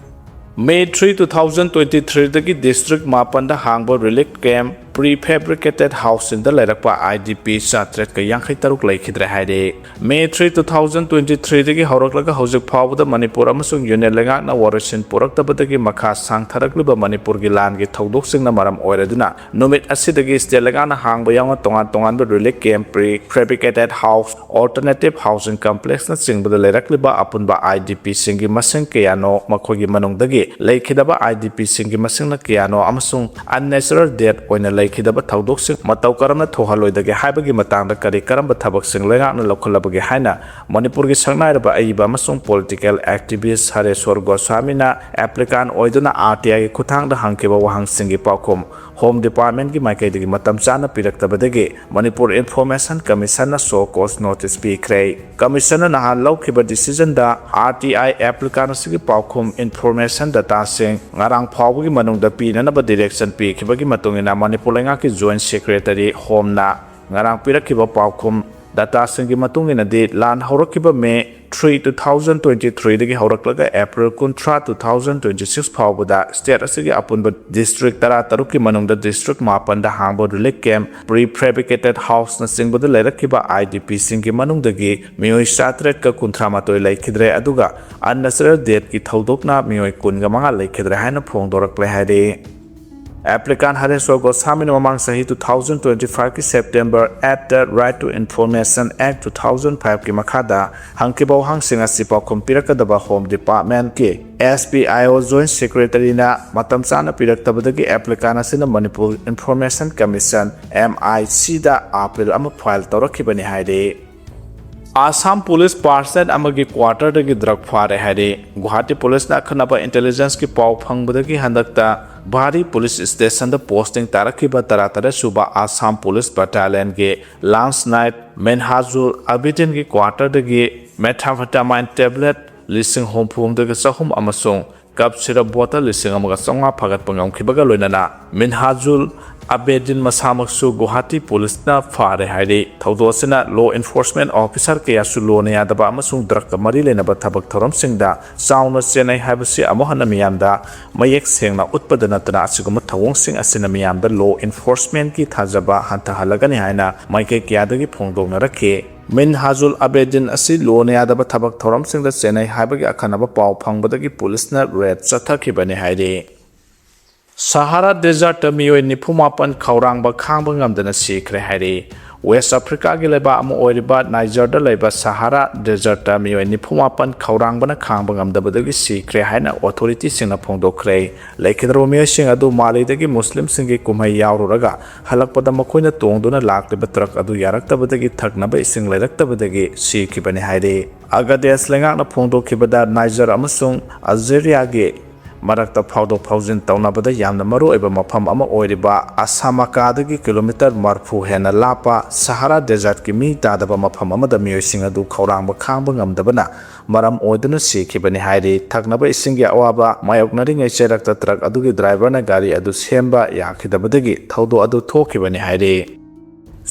May three, two thousand twenty ꯊ꯭ꯔꯤꯗꯒꯤ ꯗꯤꯁꯇ꯭ꯔꯤꯛ ꯃꯥꯄꯟꯗ ꯍꯥꯡꯕ ꯔꯤꯂꯤꯐ ꯀꯦꯝꯞ ꯄ꯭ꯔꯤ ꯐꯦꯕ꯭ꯔꯤꯀꯦꯇꯦꯗ ꯍꯥꯎꯁꯁꯤꯡꯗ ꯂꯩꯔꯛꯄ ꯑꯥꯏ ꯗꯤ ꯄꯤ ꯆꯥꯇ꯭ꯔꯦꯠꯀ ꯌꯥꯡꯈꯩ ꯇꯔꯨꯛ ꯂꯩꯈꯤꯗ꯭ꯔꯦ ꯍꯥꯏꯔꯤ꯫ May three, two thousand twenty ꯊ꯭ꯔꯤꯗꯒꯤ ꯍꯧꯔꯛꯂꯒ ꯍꯧꯖꯤꯛ ꯐꯥꯎꯕꯗ ꯃꯅꯤꯄꯨꯔ ꯑꯃꯁꯨꯡ ꯌꯨꯅꯤꯌꯟ ꯂꯩꯉꯥꯛꯅ ꯋꯥꯔꯣꯏꯁꯤꯟ ꯄꯨꯔꯛꯇꯕꯗꯒꯤ ꯃꯈꯥ ꯁꯥꯡꯊꯔꯛꯂꯤꯕ ꯃꯅꯤꯄꯨꯔꯒꯤ ꯂꯥꯟꯒꯤ ꯊꯧꯗꯣꯛꯁꯤꯡꯅ ꯃꯔꯝ ꯑꯣꯏꯔꯗꯨꯅ ꯅꯨꯃꯤꯠ ꯑꯁꯤꯗꯒꯤ ꯁ꯭ꯇꯦꯠ ꯂꯩꯉꯥꯛꯅ ꯍꯥꯡꯕ ꯌꯥꯎꯅ ꯇꯣꯉꯥꯟ ꯇꯣꯉꯥꯟꯕ relief camp, prefabricated house, alternative housing ꯀꯝꯄ꯭ꯂꯦꯛꯁꯅꯆꯤꯡꯕꯗ ꯂꯩꯔꯛꯂꯤꯕ ꯑꯄꯨꯟꯕ ꯑꯥꯏ ꯗꯤ ꯄꯤꯁꯤꯡꯒꯤ ꯃꯁꯤꯡ ꯀꯌꯥꯅꯣ, ꯃꯈꯣꯏꯒꯤ ꯃꯅꯨꯡꯗꯒꯤ ꯂꯩꯈꯤꯗꯕ ꯑꯥꯏ ꯗꯤ ꯄꯤꯁꯤꯡꯒꯤ ꯃꯁꯤꯡꯅ ꯀꯌꯥꯅꯣ ꯑꯃꯁꯨꯡ ꯑꯟꯅꯦꯆꯔꯦꯜ ꯗꯦꯊ ꯑꯣꯏꯅ ꯂꯩꯈꯤꯗꯕ ꯊꯧꯗꯣꯛꯁꯤꯡ ꯃꯇꯧ ꯀꯔꯝꯅ ꯊꯣꯛꯍꯜꯂꯣꯏꯗꯒꯦ ꯍꯥꯏꯕꯒꯤ ꯃꯇꯥꯡꯗ ꯀꯔꯤ ꯀꯔꯝꯕ ꯊꯕꯛꯁꯤꯡ ꯂꯩꯉꯥꯛꯅ ꯂꯧꯈꯠꯂꯕꯒꯦ ꯍꯥꯏꯅ ꯃꯅꯤꯄꯨꯔꯒꯤ ꯁꯛꯅꯥꯏꯔꯕ ꯑꯏꯕ ꯑꯃꯁꯨꯡ ꯄꯣꯂꯤꯇꯤꯀꯦꯜ ꯑꯦꯛꯇꯤꯚꯤꯁ꯭ꯠ ꯍꯔꯦꯁ꯭ꯋꯔ ꯒꯣꯁ꯭ꯋꯥꯃꯤꯅ ꯑꯦꯄ꯭ꯂꯤꯀꯥꯟ ꯑꯣꯏꯗꯨꯅ ꯑꯥꯔ ꯇꯤ ꯑꯥꯏꯒꯤ ꯈꯨꯠꯊꯥꯡꯗ ꯍꯪꯈꯤꯕ ꯋꯥꯍꯪꯁꯤꯡꯒꯤ ꯄꯥꯎꯈꯨꯝ ꯍꯣꯝ ꯗꯤꯄꯥꯔꯠꯃꯦꯟꯠꯀꯤ ꯃꯥꯏꯀꯩꯗꯒꯤ ꯃꯇꯝ ꯆꯥꯅ ꯄꯤꯔꯛꯇꯕꯗꯒꯤ ꯃꯅꯤꯄꯨꯔ ꯏꯟꯐꯣꯔꯃꯦꯁꯟ ꯀꯃꯤꯁꯟꯅ ꯁꯣ ꯀꯣꯖ ꯅꯣꯇꯤꯁ ꯄꯤꯈ꯭ꯔꯦ꯫ ꯀꯃꯤꯁꯟꯅ ꯅꯍꯥꯟ ꯂꯧꯈꯤꯕ ꯗꯤꯁꯤꯖꯟꯗ ꯑꯥꯔ ꯇꯤ ꯑꯥꯏ ꯑꯦꯄ꯭ꯂꯤꯀꯥꯟ ꯑꯁꯤꯒꯤ ꯄꯥꯎꯈꯨꯝ ꯏꯟꯐꯣꯔꯃꯦꯁꯟ ꯗꯇꯥꯁꯤꯡ ꯉꯔꯥꯡ ꯐꯥꯎꯕꯒꯤ ꯃꯅꯨꯡꯗ ꯄꯤꯅꯅꯕ ꯗꯤꯔꯦꯛꯁꯟ ꯄꯤꯈꯤꯕꯒꯤ ꯃꯇꯨꯡ ꯏꯟꯅ ꯃꯅꯤꯄꯨꯔ ꯂꯩꯉꯥꯛꯀꯤ ꯖꯣꯏꯟꯠ ꯁꯦꯀ꯭ꯔꯦꯇꯔꯤ ꯍꯣꯝꯅ ꯉꯔꯥꯡ ꯄꯤꯔꯛꯈꯤꯕ ꯄꯥꯎꯈꯨꯝ ꯗꯇꯥꯁꯤꯡꯒꯤ ꯃꯇꯨꯡ ꯏꯟꯅꯗꯤ, ꯂꯥꯟ ꯍꯧꯔꯛꯈꯤꯕ May three two thousand twenty ꯊ꯭ꯔꯤꯗꯒꯤ ꯍꯧꯔꯛꯂꯒ ꯑꯦꯄ꯭ꯔꯤꯜ ꯀꯨꯟꯊ꯭ꯔꯥ ꯇꯨ ꯊꯥꯎꯖꯟ ꯇ꯭ꯋꯦꯟꯇꯤ ꯁꯤꯛꯁ ꯐꯥꯎꯕꯗ ꯁ꯭ꯇꯦꯠ ꯑꯁꯤꯒꯤ ꯑꯄꯨꯟꯕ ꯗꯤꯁꯇ꯭ꯔꯤꯛ ꯇꯔꯥ ꯇꯔꯨꯛꯀꯤ ꯃꯅꯨꯡꯗ ꯗꯤꯁꯇ꯭ꯔꯤꯛ ꯃꯥꯄꯟꯗ ꯍꯥꯡꯕ ꯔꯤꯂꯤꯐ ꯀꯦꯝꯞ, ꯄ꯭ꯔꯤ ꯐꯦꯕ꯭ꯔꯤꯀꯦꯇꯦꯗ ꯍꯥꯎꯁꯅꯆꯤꯡꯕꯗ ꯂꯩꯔꯛꯈꯤꯕ ꯑꯥꯏ ꯗꯤ ꯄꯤꯁꯤꯡꯒꯤ ꯃꯅꯨꯡꯗꯒꯤ ꯃꯤꯑꯣꯏ ꯆꯥꯇꯔꯦꯠꯀ ꯀꯨꯟꯊ꯭ꯔꯥ ꯃꯥꯊꯣꯏ ꯂꯩꯈꯤꯗ꯭ꯔꯦ, ꯑꯗꯨꯒ ꯑꯟꯅꯦꯆꯔꯦꯜ ꯗꯦꯠꯀꯤ ꯊꯧꯗꯣꯛꯅ ꯃꯤꯑꯣꯏ ꯀꯨꯟꯒ ꯃꯉꯥ ꯂꯩꯈꯤꯗ꯭ꯔꯦ ꯍꯥꯏꯅ ꯐꯣꯡꯗꯣꯔꯛꯂꯦ ꯍꯥꯏꯔꯤ꯫ ꯑꯦꯄ꯭ꯂꯤꯀꯥꯟ ꯍꯔꯦꯁ꯭ꯋꯔ ꯒꯣꯁꯥꯃꯤꯅ ꯃꯃꯥꯡ ꯆꯍꯤ ꯇꯨ ꯊꯥꯎꯖꯟ ꯇ꯭ꯋꯦꯟꯇꯤ ꯐꯥꯏꯚꯀꯤ September at the right to information act two thousand ꯐꯥꯏꯚꯀꯤ ꯃꯈꯥꯗ ꯍꯪꯈꯤꯕ ꯋꯥꯍꯪꯁꯤꯡ ꯑꯁꯤ ꯄꯥꯎꯈꯨꯝ ꯄꯤꯔꯛꯀꯗꯕ home ꯗꯤꯄꯥꯔꯠꯃꯦꯟꯠꯀꯤ S P I O joint ꯁꯦꯀ꯭ꯔꯦꯇꯔꯤꯅ ꯃꯇꯝ ꯆꯥꯅ ꯄꯤꯔꯛꯇꯕꯗꯒꯤ ꯑꯦꯄ꯭ꯂꯤꯀꯥꯟ ꯑꯁꯤꯅ ꯃꯅꯤꯄꯨꯔ ꯏꯟꯐꯣꯔꯃꯦꯁꯟ ꯀꯃꯤꯁꯟ, ꯑꯦꯝ ꯑꯥꯏ ꯁꯤꯗ ꯑꯥꯄꯤꯜ ꯑꯃ ꯐꯥꯏꯜ ꯇꯧꯔꯛꯈꯤꯕꯅꯤ ꯍꯥꯏꯔꯤ꯫ ꯑꯥꯁꯥꯝ ꯄꯨꯂꯤꯁ ꯄꯥꯔꯁꯟ ꯑꯃꯒꯤ ꯀ꯭ꯋꯥꯇꯔꯗꯒꯤ ꯗ꯭ꯔꯒ ꯐꯥꯔꯦ ꯍꯥꯏꯔꯤ꯫ ꯒꯨꯋꯥꯍꯥꯇꯤ ꯄꯨꯂꯤꯁꯅ ꯑꯈꯟꯅꯕ ꯏꯟꯇꯦꯂꯤꯖꯦꯟꯁꯀꯤ ꯄꯥꯎ ꯐꯪꯕꯗꯒꯤ ꯍꯟꯗꯛꯇ ꯚꯥꯔꯤ ꯄꯨꯂꯤꯁ ꯁ꯭ꯇꯦꯁꯟꯗ ꯄꯣꯁꯇꯤꯡ ꯇꯥꯔꯛꯈꯤꯕ ꯇꯔꯥꯇꯔꯦꯠ ꯁꯨꯕ ꯑꯥꯁꯥꯝ ꯄꯨꯂꯤꯁ ꯕꯠꯇꯥꯂꯤꯌꯟꯒꯤ ꯂꯥꯟꯁ ꯅꯥꯏꯠ ꯃꯤꯟꯍꯥꯖꯨꯜ ꯑꯕꯤꯗꯤꯟꯒꯤ ꯀ꯭ꯋꯥꯇꯔꯗꯒꯤ ꯃꯦꯊꯥꯝꯐꯦꯇꯥꯃꯥꯏꯟ ꯇꯦꯕ꯭ꯂꯦꯠ ꯂꯤꯁꯤꯡ ꯍꯨꯝꯐꯨ ꯍꯨꯝꯗꯣꯏꯒ ꯆꯍꯨꯝ ꯑꯃꯁꯨꯡ ꯀꯞ ꯁꯤꯔꯞ ꯕꯣꯇꯜ ꯂꯤꯁꯤꯡ ꯑꯃꯒ ꯆꯥꯝꯃꯉꯥ ꯐꯥꯒꯠꯄ ꯉꯝꯈꯤꯕꯒ ꯂꯣꯏꯅꯅ ꯃꯤꯟꯍꯥꯖꯨꯜ ꯑꯕꯦꯗꯤꯟ ꯃꯁꯥꯃꯛꯁꯨ ꯒꯨꯋꯥꯍꯥꯇꯤ ꯄꯨꯂꯤꯁꯅ ꯐꯥꯔꯦ ꯍꯥꯏꯔꯤ꯫ ꯊꯧꯗꯣꯛ ꯑꯁꯤꯅ ꯂꯣ ꯏꯟꯐꯣꯔꯁꯃꯦꯟꯠ ꯑꯣꯐꯤꯁꯥꯔ ꯀꯌꯥꯁꯨ ꯂꯣꯅ ꯌꯥꯗꯕ ꯑꯃꯁꯨꯡ ꯗ꯭ꯔꯒꯀ ꯃꯔꯤ ꯂꯩꯅꯕ ꯊꯕꯛ ꯊꯧꯔꯝꯁꯤꯡꯗ ꯆꯥꯎꯅ ꯆꯦꯟꯅꯩ ꯍꯥꯏꯕꯁꯤ ꯑꯃꯨꯛ ꯍꯟꯅ ꯃꯤꯌꯥꯝꯗ ꯃꯌꯦꯛ ꯁꯦꯡꯅ ꯎꯠꯄꯗ ꯅꯠꯇꯅ ꯑꯁꯤꯒꯨꯝꯕ ꯊꯧꯑꯣꯡꯁꯤꯡ ꯑꯁꯤꯅ ꯃꯤꯌꯥꯝꯗ ꯂꯣ ꯏꯟꯐꯣꯔꯁꯃꯦꯟꯠꯀꯤ ꯊꯥꯖꯕ ꯍꯟꯊꯍꯜꯂꯒꯅꯤ ꯍꯥꯏꯅ ꯃꯥꯏꯀꯩ ꯀꯌꯥꯗꯒꯤ ꯐꯣꯡꯗꯣꯛꯅꯔꯛꯈꯤ꯫ ꯃꯤꯟꯍꯥꯖꯨꯜ ꯑꯕꯦꯗꯤꯟ ꯑꯁꯤ ꯂꯣꯅ ꯌꯥꯗꯕ ꯊꯕꯛ ꯊꯧꯔꯝꯁꯤꯡꯗ ꯆꯦꯟꯅꯩ ꯍꯥꯏꯕꯒꯤ ꯑꯈꯟꯅꯕ ꯄꯥꯎ ꯐꯪꯕꯗꯒꯤ ꯄꯨꯂꯤꯁꯅ ꯔꯦꯗ ꯆꯠꯊꯈꯤꯕꯅꯤ ꯍꯥꯏꯔꯤ꯫ ꯁꯍꯥꯔꯥ ꯗꯦꯖꯔꯠꯇ ꯃꯤꯑꯣꯏ ꯅꯤꯐꯨ ꯃꯥꯄꯟ ꯈꯧꯔꯥꯡꯕ ꯈꯥꯡꯕ ꯉꯝꯗꯅ ꯁꯤꯈ꯭ꯔꯦ ꯍꯥꯏꯔꯤ꯫ ꯋꯦꯁ ꯑꯐ꯭ꯔꯤꯀꯥꯒꯤ ꯂꯩꯕꯥꯛ ꯑꯃ ꯑꯣꯏꯔꯤꯕ ꯅꯥꯏꯖꯔꯗ ꯂꯩꯕ ꯁꯍꯥꯔꯥ ꯗꯦꯖꯔꯠꯇ ꯃꯤꯑꯣꯏ ꯅꯤꯐꯨ ꯃꯥꯄꯟ ꯈꯧꯔꯥꯡꯕꯅ ꯈꯥꯡꯕ ꯉꯝꯗꯕꯗꯒꯤ ꯁꯤꯈ꯭ꯔꯦ ꯍꯥꯏꯅ ꯑꯣꯊꯣꯔꯤꯇꯤꯁꯤꯡꯅ ꯐꯣꯡꯗꯣꯛꯈ꯭ꯔꯦ꯫ ꯂꯩꯈꯤꯗ꯭ꯔꯕ ꯃꯤꯑꯣꯏꯁꯤꯡ ꯑꯗꯨ ꯃꯥꯂꯤꯗꯒꯤ ꯃꯨꯁꯂꯤꯝꯁꯤꯡꯒꯤ ꯀꯨꯝꯍꯩ ꯌꯥꯎꯔꯨꯔꯒ ꯍꯜꯂꯛꯄꯗ ꯃꯈꯣꯏꯅ ꯇꯣꯡꯗꯨꯅ ꯂꯥꯛꯂꯤꯕ ꯇ꯭ꯔꯛ ꯑꯗꯨ ꯌꯥꯔꯛꯇꯕꯗꯒꯤ ꯊꯛꯅꯕ ꯏꯁꯤꯡ ꯂꯩꯔꯛꯇꯕꯗꯒꯤ ꯁꯤꯈꯤꯕꯅꯤ ꯍꯥꯏꯔꯤ꯫ ꯑꯒꯗꯦꯁ ꯂꯩꯉꯥꯛꯅ ꯐꯣꯡꯗꯣꯛꯈꯤꯕꯗ ꯅꯥꯏꯖꯔ ꯑꯃꯁꯨꯡ ꯑꯜꯖꯦꯔꯤꯌꯥꯒꯤ ꯃꯔꯛꯇ ꯐꯥꯎꯗꯣꯛ ꯐꯥꯎꯖꯤꯟ ꯇꯧꯅꯕꯗ ꯌꯥꯝꯅ ꯃꯔꯨꯑꯣꯏꯕ ꯃꯐꯝ ꯑꯃ ꯑꯣꯏꯔꯤꯕ ꯑꯁꯥꯃꯥꯀꯥꯗꯒꯤ ꯀꯤꯂꯣꯃꯤꯇꯔ ꯃꯔꯐꯨ ꯍꯦꯟꯅ ꯂꯥꯞꯄ ꯁꯍꯥꯔꯥ ꯗꯦꯖꯔꯠꯀꯤ ꯃꯤ ꯇꯥꯗꯕ ꯃꯐꯝ ꯑꯃꯗ ꯃꯤꯑꯣꯏꯁꯤꯡ ꯑꯗꯨ ꯈꯧꯔꯥꯡꯕ ꯈꯥꯡꯕ ꯉꯝꯗꯕꯅ ꯃꯔꯝ ꯑꯣꯏꯗꯨꯅ ꯁꯤꯈꯤꯕꯅꯤ ꯍꯥꯏꯔꯤ꯫ ꯊꯛꯅꯕ ꯏꯁꯤꯡꯒꯤ ꯑꯋꯥꯕ ꯃꯥꯌꯣꯛꯅꯔꯤꯉꯩ ꯆꯩꯔꯛꯇ ꯇ꯭ꯔꯛ ꯑꯗꯨꯒꯤ ꯗ꯭ꯔꯥꯏꯚꯔꯅ ꯒꯥꯔꯤ ꯑꯗꯨ ꯁꯦꯝꯕ ꯌꯥꯈꯤꯗꯕꯗꯒꯤ ꯊꯧꯗꯣꯛ ꯑꯗꯨ ꯊꯣꯛꯈꯤꯕꯅꯤ ꯍꯥꯏꯔꯤ꯫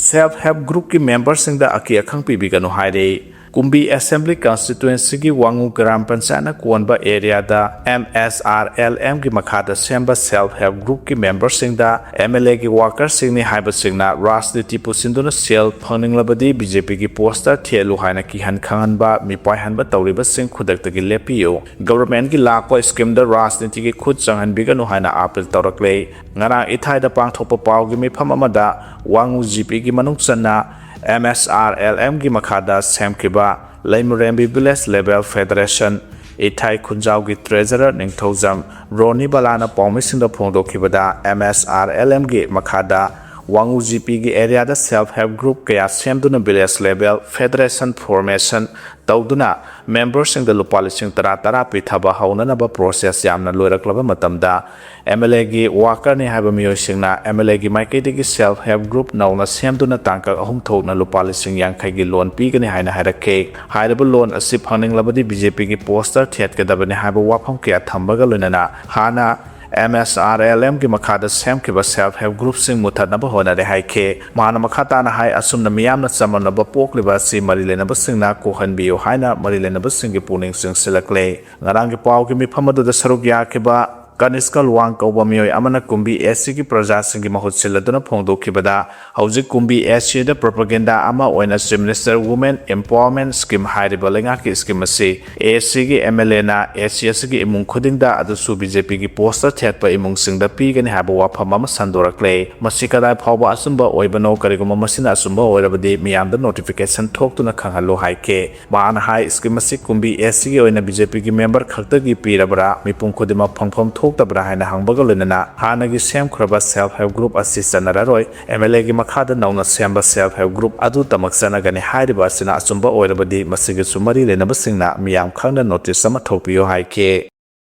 Self Help Groupꯀꯤ memberꯁꯤꯡꯗ ꯑꯀꯤ ꯑꯈꯪ ꯄꯤꯕꯤꯒꯅꯨ ꯍꯥꯏꯔꯤ꯫ ꯀꯨꯝꯕꯤ Assembly Constituencyꯒꯤ ꯋꯥꯉꯨ ꯒ꯭ꯔꯥꯝ ꯄꯟꯆꯥꯌꯠꯅ ꯀꯣꯟꯕ areaꯗ M S R L Mꯒꯤ ꯃꯈꯥꯗ ꯁꯦꯝꯕ Self Help Groupꯀꯤ memberꯁꯤꯡꯗ MLAꯒꯤ workerꯁꯤꯡꯅꯤ ꯍꯥꯏꯕꯁꯤꯡꯅ ꯔꯥꯖꯅꯤꯇꯤ ꯄꯨꯁꯤꯟꯗꯨꯅ ꯁꯦꯜ ꯐꯪꯅꯤꯡꯂꯕꯗꯤ BJPꯒꯤ poster ꯊꯦꯠꯂꯨ ꯍꯥꯏꯅ ꯀꯤꯍꯟ ꯈꯪꯍꯟꯕ, ꯃꯤꯄꯥꯏꯍꯟꯕ ꯇꯧꯔꯤꯕꯁꯤꯡ ꯈꯨꯗꯛꯇꯒꯤ ꯂꯦꯞꯄꯤꯌꯨ, governmentꯀꯤ ꯂꯥꯛꯄ schemeꯗ ꯔꯥꯖꯅꯤꯇꯤꯒꯤ ꯈꯨꯠ ꯆꯪꯍꯟꯕꯤꯒꯅꯨ ꯍꯥꯏꯅ appeal ꯇꯧꯔꯛꯂꯦ꯫ ꯉꯔꯥꯡ ꯏꯊꯥꯏꯗ ꯄꯥꯡꯊꯣꯛꯄ ꯄꯥꯎꯒꯤ ꯃꯤꯐꯝ ꯑꯃꯗ ꯋꯥꯉꯨ GPꯒꯤ ꯃꯅꯨꯡ ꯆꯟꯅ MSRLMꯒꯤ ꯃꯈꯥꯗ ꯁꯦꯝꯈꯤꯕ ꯂꯩꯃꯔꯦꯝꯕꯤ Village Level Federation, ꯏꯊꯥꯏ ꯈꯨꯟꯖꯥꯎꯒꯤ treasurer ꯅꯤꯡꯊꯧꯖꯝ ꯔꯣꯅꯤ ꯕꯂꯥꯅ ꯄꯥꯎꯃꯤꯁꯤꯡꯗ ꯐꯣꯡꯗꯣꯛꯈꯤꯕꯗ, MSRLMꯒꯤ ꯃꯈꯥꯗ ꯋꯥꯉꯨ GPꯒꯤ areaꯗ Self Help Group ꯀꯌꯥ ꯁꯦꯝꯗꯨꯅ Village Level Federation formation ꯇꯧꯗꯨꯅ memberꯁꯤꯡꯗ ꯂꯨꯄꯥ ꯂꯤꯁꯤꯡ ꯇꯔꯥ ꯇꯔꯥ ꯄꯤꯊꯕ ꯍꯧꯅꯅꯕ process ꯌꯥꯝꯅ ꯂꯣꯏꯔꯛꯂꯕ ꯃꯇꯝꯗ, MLAꯒꯤ workerꯅꯤ ꯍꯥꯏꯕ ꯃꯤꯑꯣꯏꯁꯤꯡꯅ MLAꯒꯤ ꯃꯥꯏꯀꯩꯗꯒꯤ Self Help Group ꯅꯧꯅ ꯁꯦꯝꯗꯨꯅ ꯇꯥꯡꯀꯛ ꯑꯍꯨꯝ ꯊꯣꯛꯅ ꯂꯨꯄꯥ ꯂꯤꯁꯤꯡ ꯌꯥꯡꯈꯩꯒꯤ loan ꯄꯤꯒꯅꯤ ꯍꯥꯏꯅ ꯍꯥꯏꯔꯛꯈꯤ꯫ ꯍꯥꯏꯔꯤꯕ loan ꯑꯁꯤ ꯐꯪꯅꯤꯡꯂꯕꯗꯤ BJPꯒꯤ poster ꯊꯦꯠꯀꯗꯕꯅꯤ ꯍꯥꯏꯕ ꯋꯥꯐꯝ ꯀꯌꯥ ꯊꯝꯕꯒ ꯂꯣꯏꯅꯅ, ꯍꯥꯟꯅ MSRLMꯒꯤ ꯃꯈꯥꯗ ꯁꯦꯝꯈꯤꯕ Self Help Groupꯁꯤꯡ ꯃꯨꯊꯠꯅꯕ ꯍꯣꯠꯅꯔꯦ ꯍꯥꯏꯈꯤ꯫ ꯃꯍꯥꯛꯅ ꯃꯈꯥ ꯇꯥꯅ ꯍꯥꯏ, ꯑꯁꯨꯝꯅ ꯃꯤꯌꯥꯝꯅ ꯆꯃꯝꯅꯕ ꯄꯣꯛꯂꯤꯕ ꯑꯁꯤ ꯃꯔꯤ ꯂꯩꯅꯕꯁꯤꯡꯅ ꯀꯣꯛꯍꯟꯕꯤꯌꯨ ꯍꯥꯏꯅ ꯃꯔꯤ ꯂꯩꯅꯕꯁꯤꯡꯒꯤ ꯄꯨꯛꯅꯤꯡ ꯆꯤꯡꯁꯤꯜꯂꯛꯂꯦ꯫ ꯉꯔꯥꯡꯒꯤ ꯄꯥꯎꯒꯤ ꯃꯤꯐꯝ ꯑꯗꯨꯗ ꯁꯔꯨꯛ ꯌꯥꯈꯤꯕ ꯀꯅꯤꯁꯀ ꯂꯨꯋꯥꯡ ꯀꯧꯕ ꯃꯤꯑꯣꯏ ꯑꯃꯅ ꯀꯨꯝꯕꯤ SCꯒꯤ ꯄ꯭ꯔꯖꯥꯁꯤꯡꯒꯤ ꯃꯍꯨꯠ ꯁꯤꯜꯂꯗꯨꯅ ꯐꯣꯡꯗꯣꯛꯈꯤꯕꯗ, ꯍꯧꯖꯤꯛ ꯀꯨꯝꯕꯤ SCꯗ propaganda ꯑꯃ ꯑꯣꯏꯅ Chief Minister Women Empowerment Scheme ꯍꯥꯏꯔꯤꯕ ꯂꯩꯉꯥꯛꯀꯤ scheme ꯑꯁꯤ SCꯒꯤ MLAꯅ SC ꯑꯁꯤꯒꯤ ꯏꯃꯨꯡ ꯈꯨꯗꯤꯡꯗ, ꯑꯗꯨꯁꯨ BJPꯒꯤ poster ꯊꯦꯠꯄ ꯏꯃꯨꯡꯁꯤꯡꯗ ꯄꯤꯒꯅꯤ ꯍꯥꯏꯕ ꯋꯥꯐꯝ ꯑꯃ ꯁꯟꯗꯣꯔꯛꯂꯦ꯫ ꯃꯁꯤ ꯀꯗꯥꯏ ꯐꯥꯎꯕ ꯑꯆꯨꯝꯕ ꯑꯣꯏꯕꯅꯣ? ꯀꯔꯤꯒꯨꯝꯕ ꯃꯁꯤꯅ ꯑꯆꯨꯝꯕ ꯑꯣꯏꯔꯕꯗꯤ ꯃꯤꯌꯥꯝꯗ notification ꯊꯣꯛꯇꯨꯅ ꯈꯪꯍꯜꯂꯨ ꯍꯥꯏꯈꯤ꯫ ꯃꯍꯥꯛꯅ ꯍꯥꯏ, scheme ꯑꯁꯤ ꯀꯨꯝꯕꯤ SCꯒꯤ ꯑꯣꯏꯅ BJPꯒꯤ member ꯈꯛꯇꯒꯤ ꯄꯤꯔꯕ꯭ꯔꯥ, ꯃꯤꯄꯨꯝ ꯈꯨꯗꯤꯡꯃꯛ ꯐꯪꯐꯝ ꯊꯣꯛꯇꯕ꯭ꯔꯥ ꯍꯥꯏꯅ ꯍꯪꯕꯒ ꯂꯣꯏꯅꯅ, ꯍꯥꯟꯅꯒꯤ ꯁꯦꯝꯈ꯭ꯔꯕ Self Help Group ꯑꯁꯤ ꯆꯠꯅꯔꯔꯣꯏ, MLAꯒꯤ ꯃꯈꯥꯗ ꯅꯧꯅ ꯁꯦꯝꯕ Self Help Group ꯑꯗꯨꯇꯃꯛ ꯆꯠꯅꯒꯅꯤ ꯍꯥꯏꯔꯤꯕ ꯑꯁꯤꯅ ꯑꯆꯨꯝꯕ ꯑꯣꯏꯔꯕꯗꯤ, ꯃꯁꯤꯒꯤꯁꯨ ꯃꯔꯤ ꯂꯩꯅꯕꯁꯤꯡꯅ ꯃꯤꯌꯥꯝ ꯈꯪꯅ notice ꯑꯃ ꯊꯣꯛꯄꯤꯌꯨ ꯍꯥꯏꯈꯤ꯫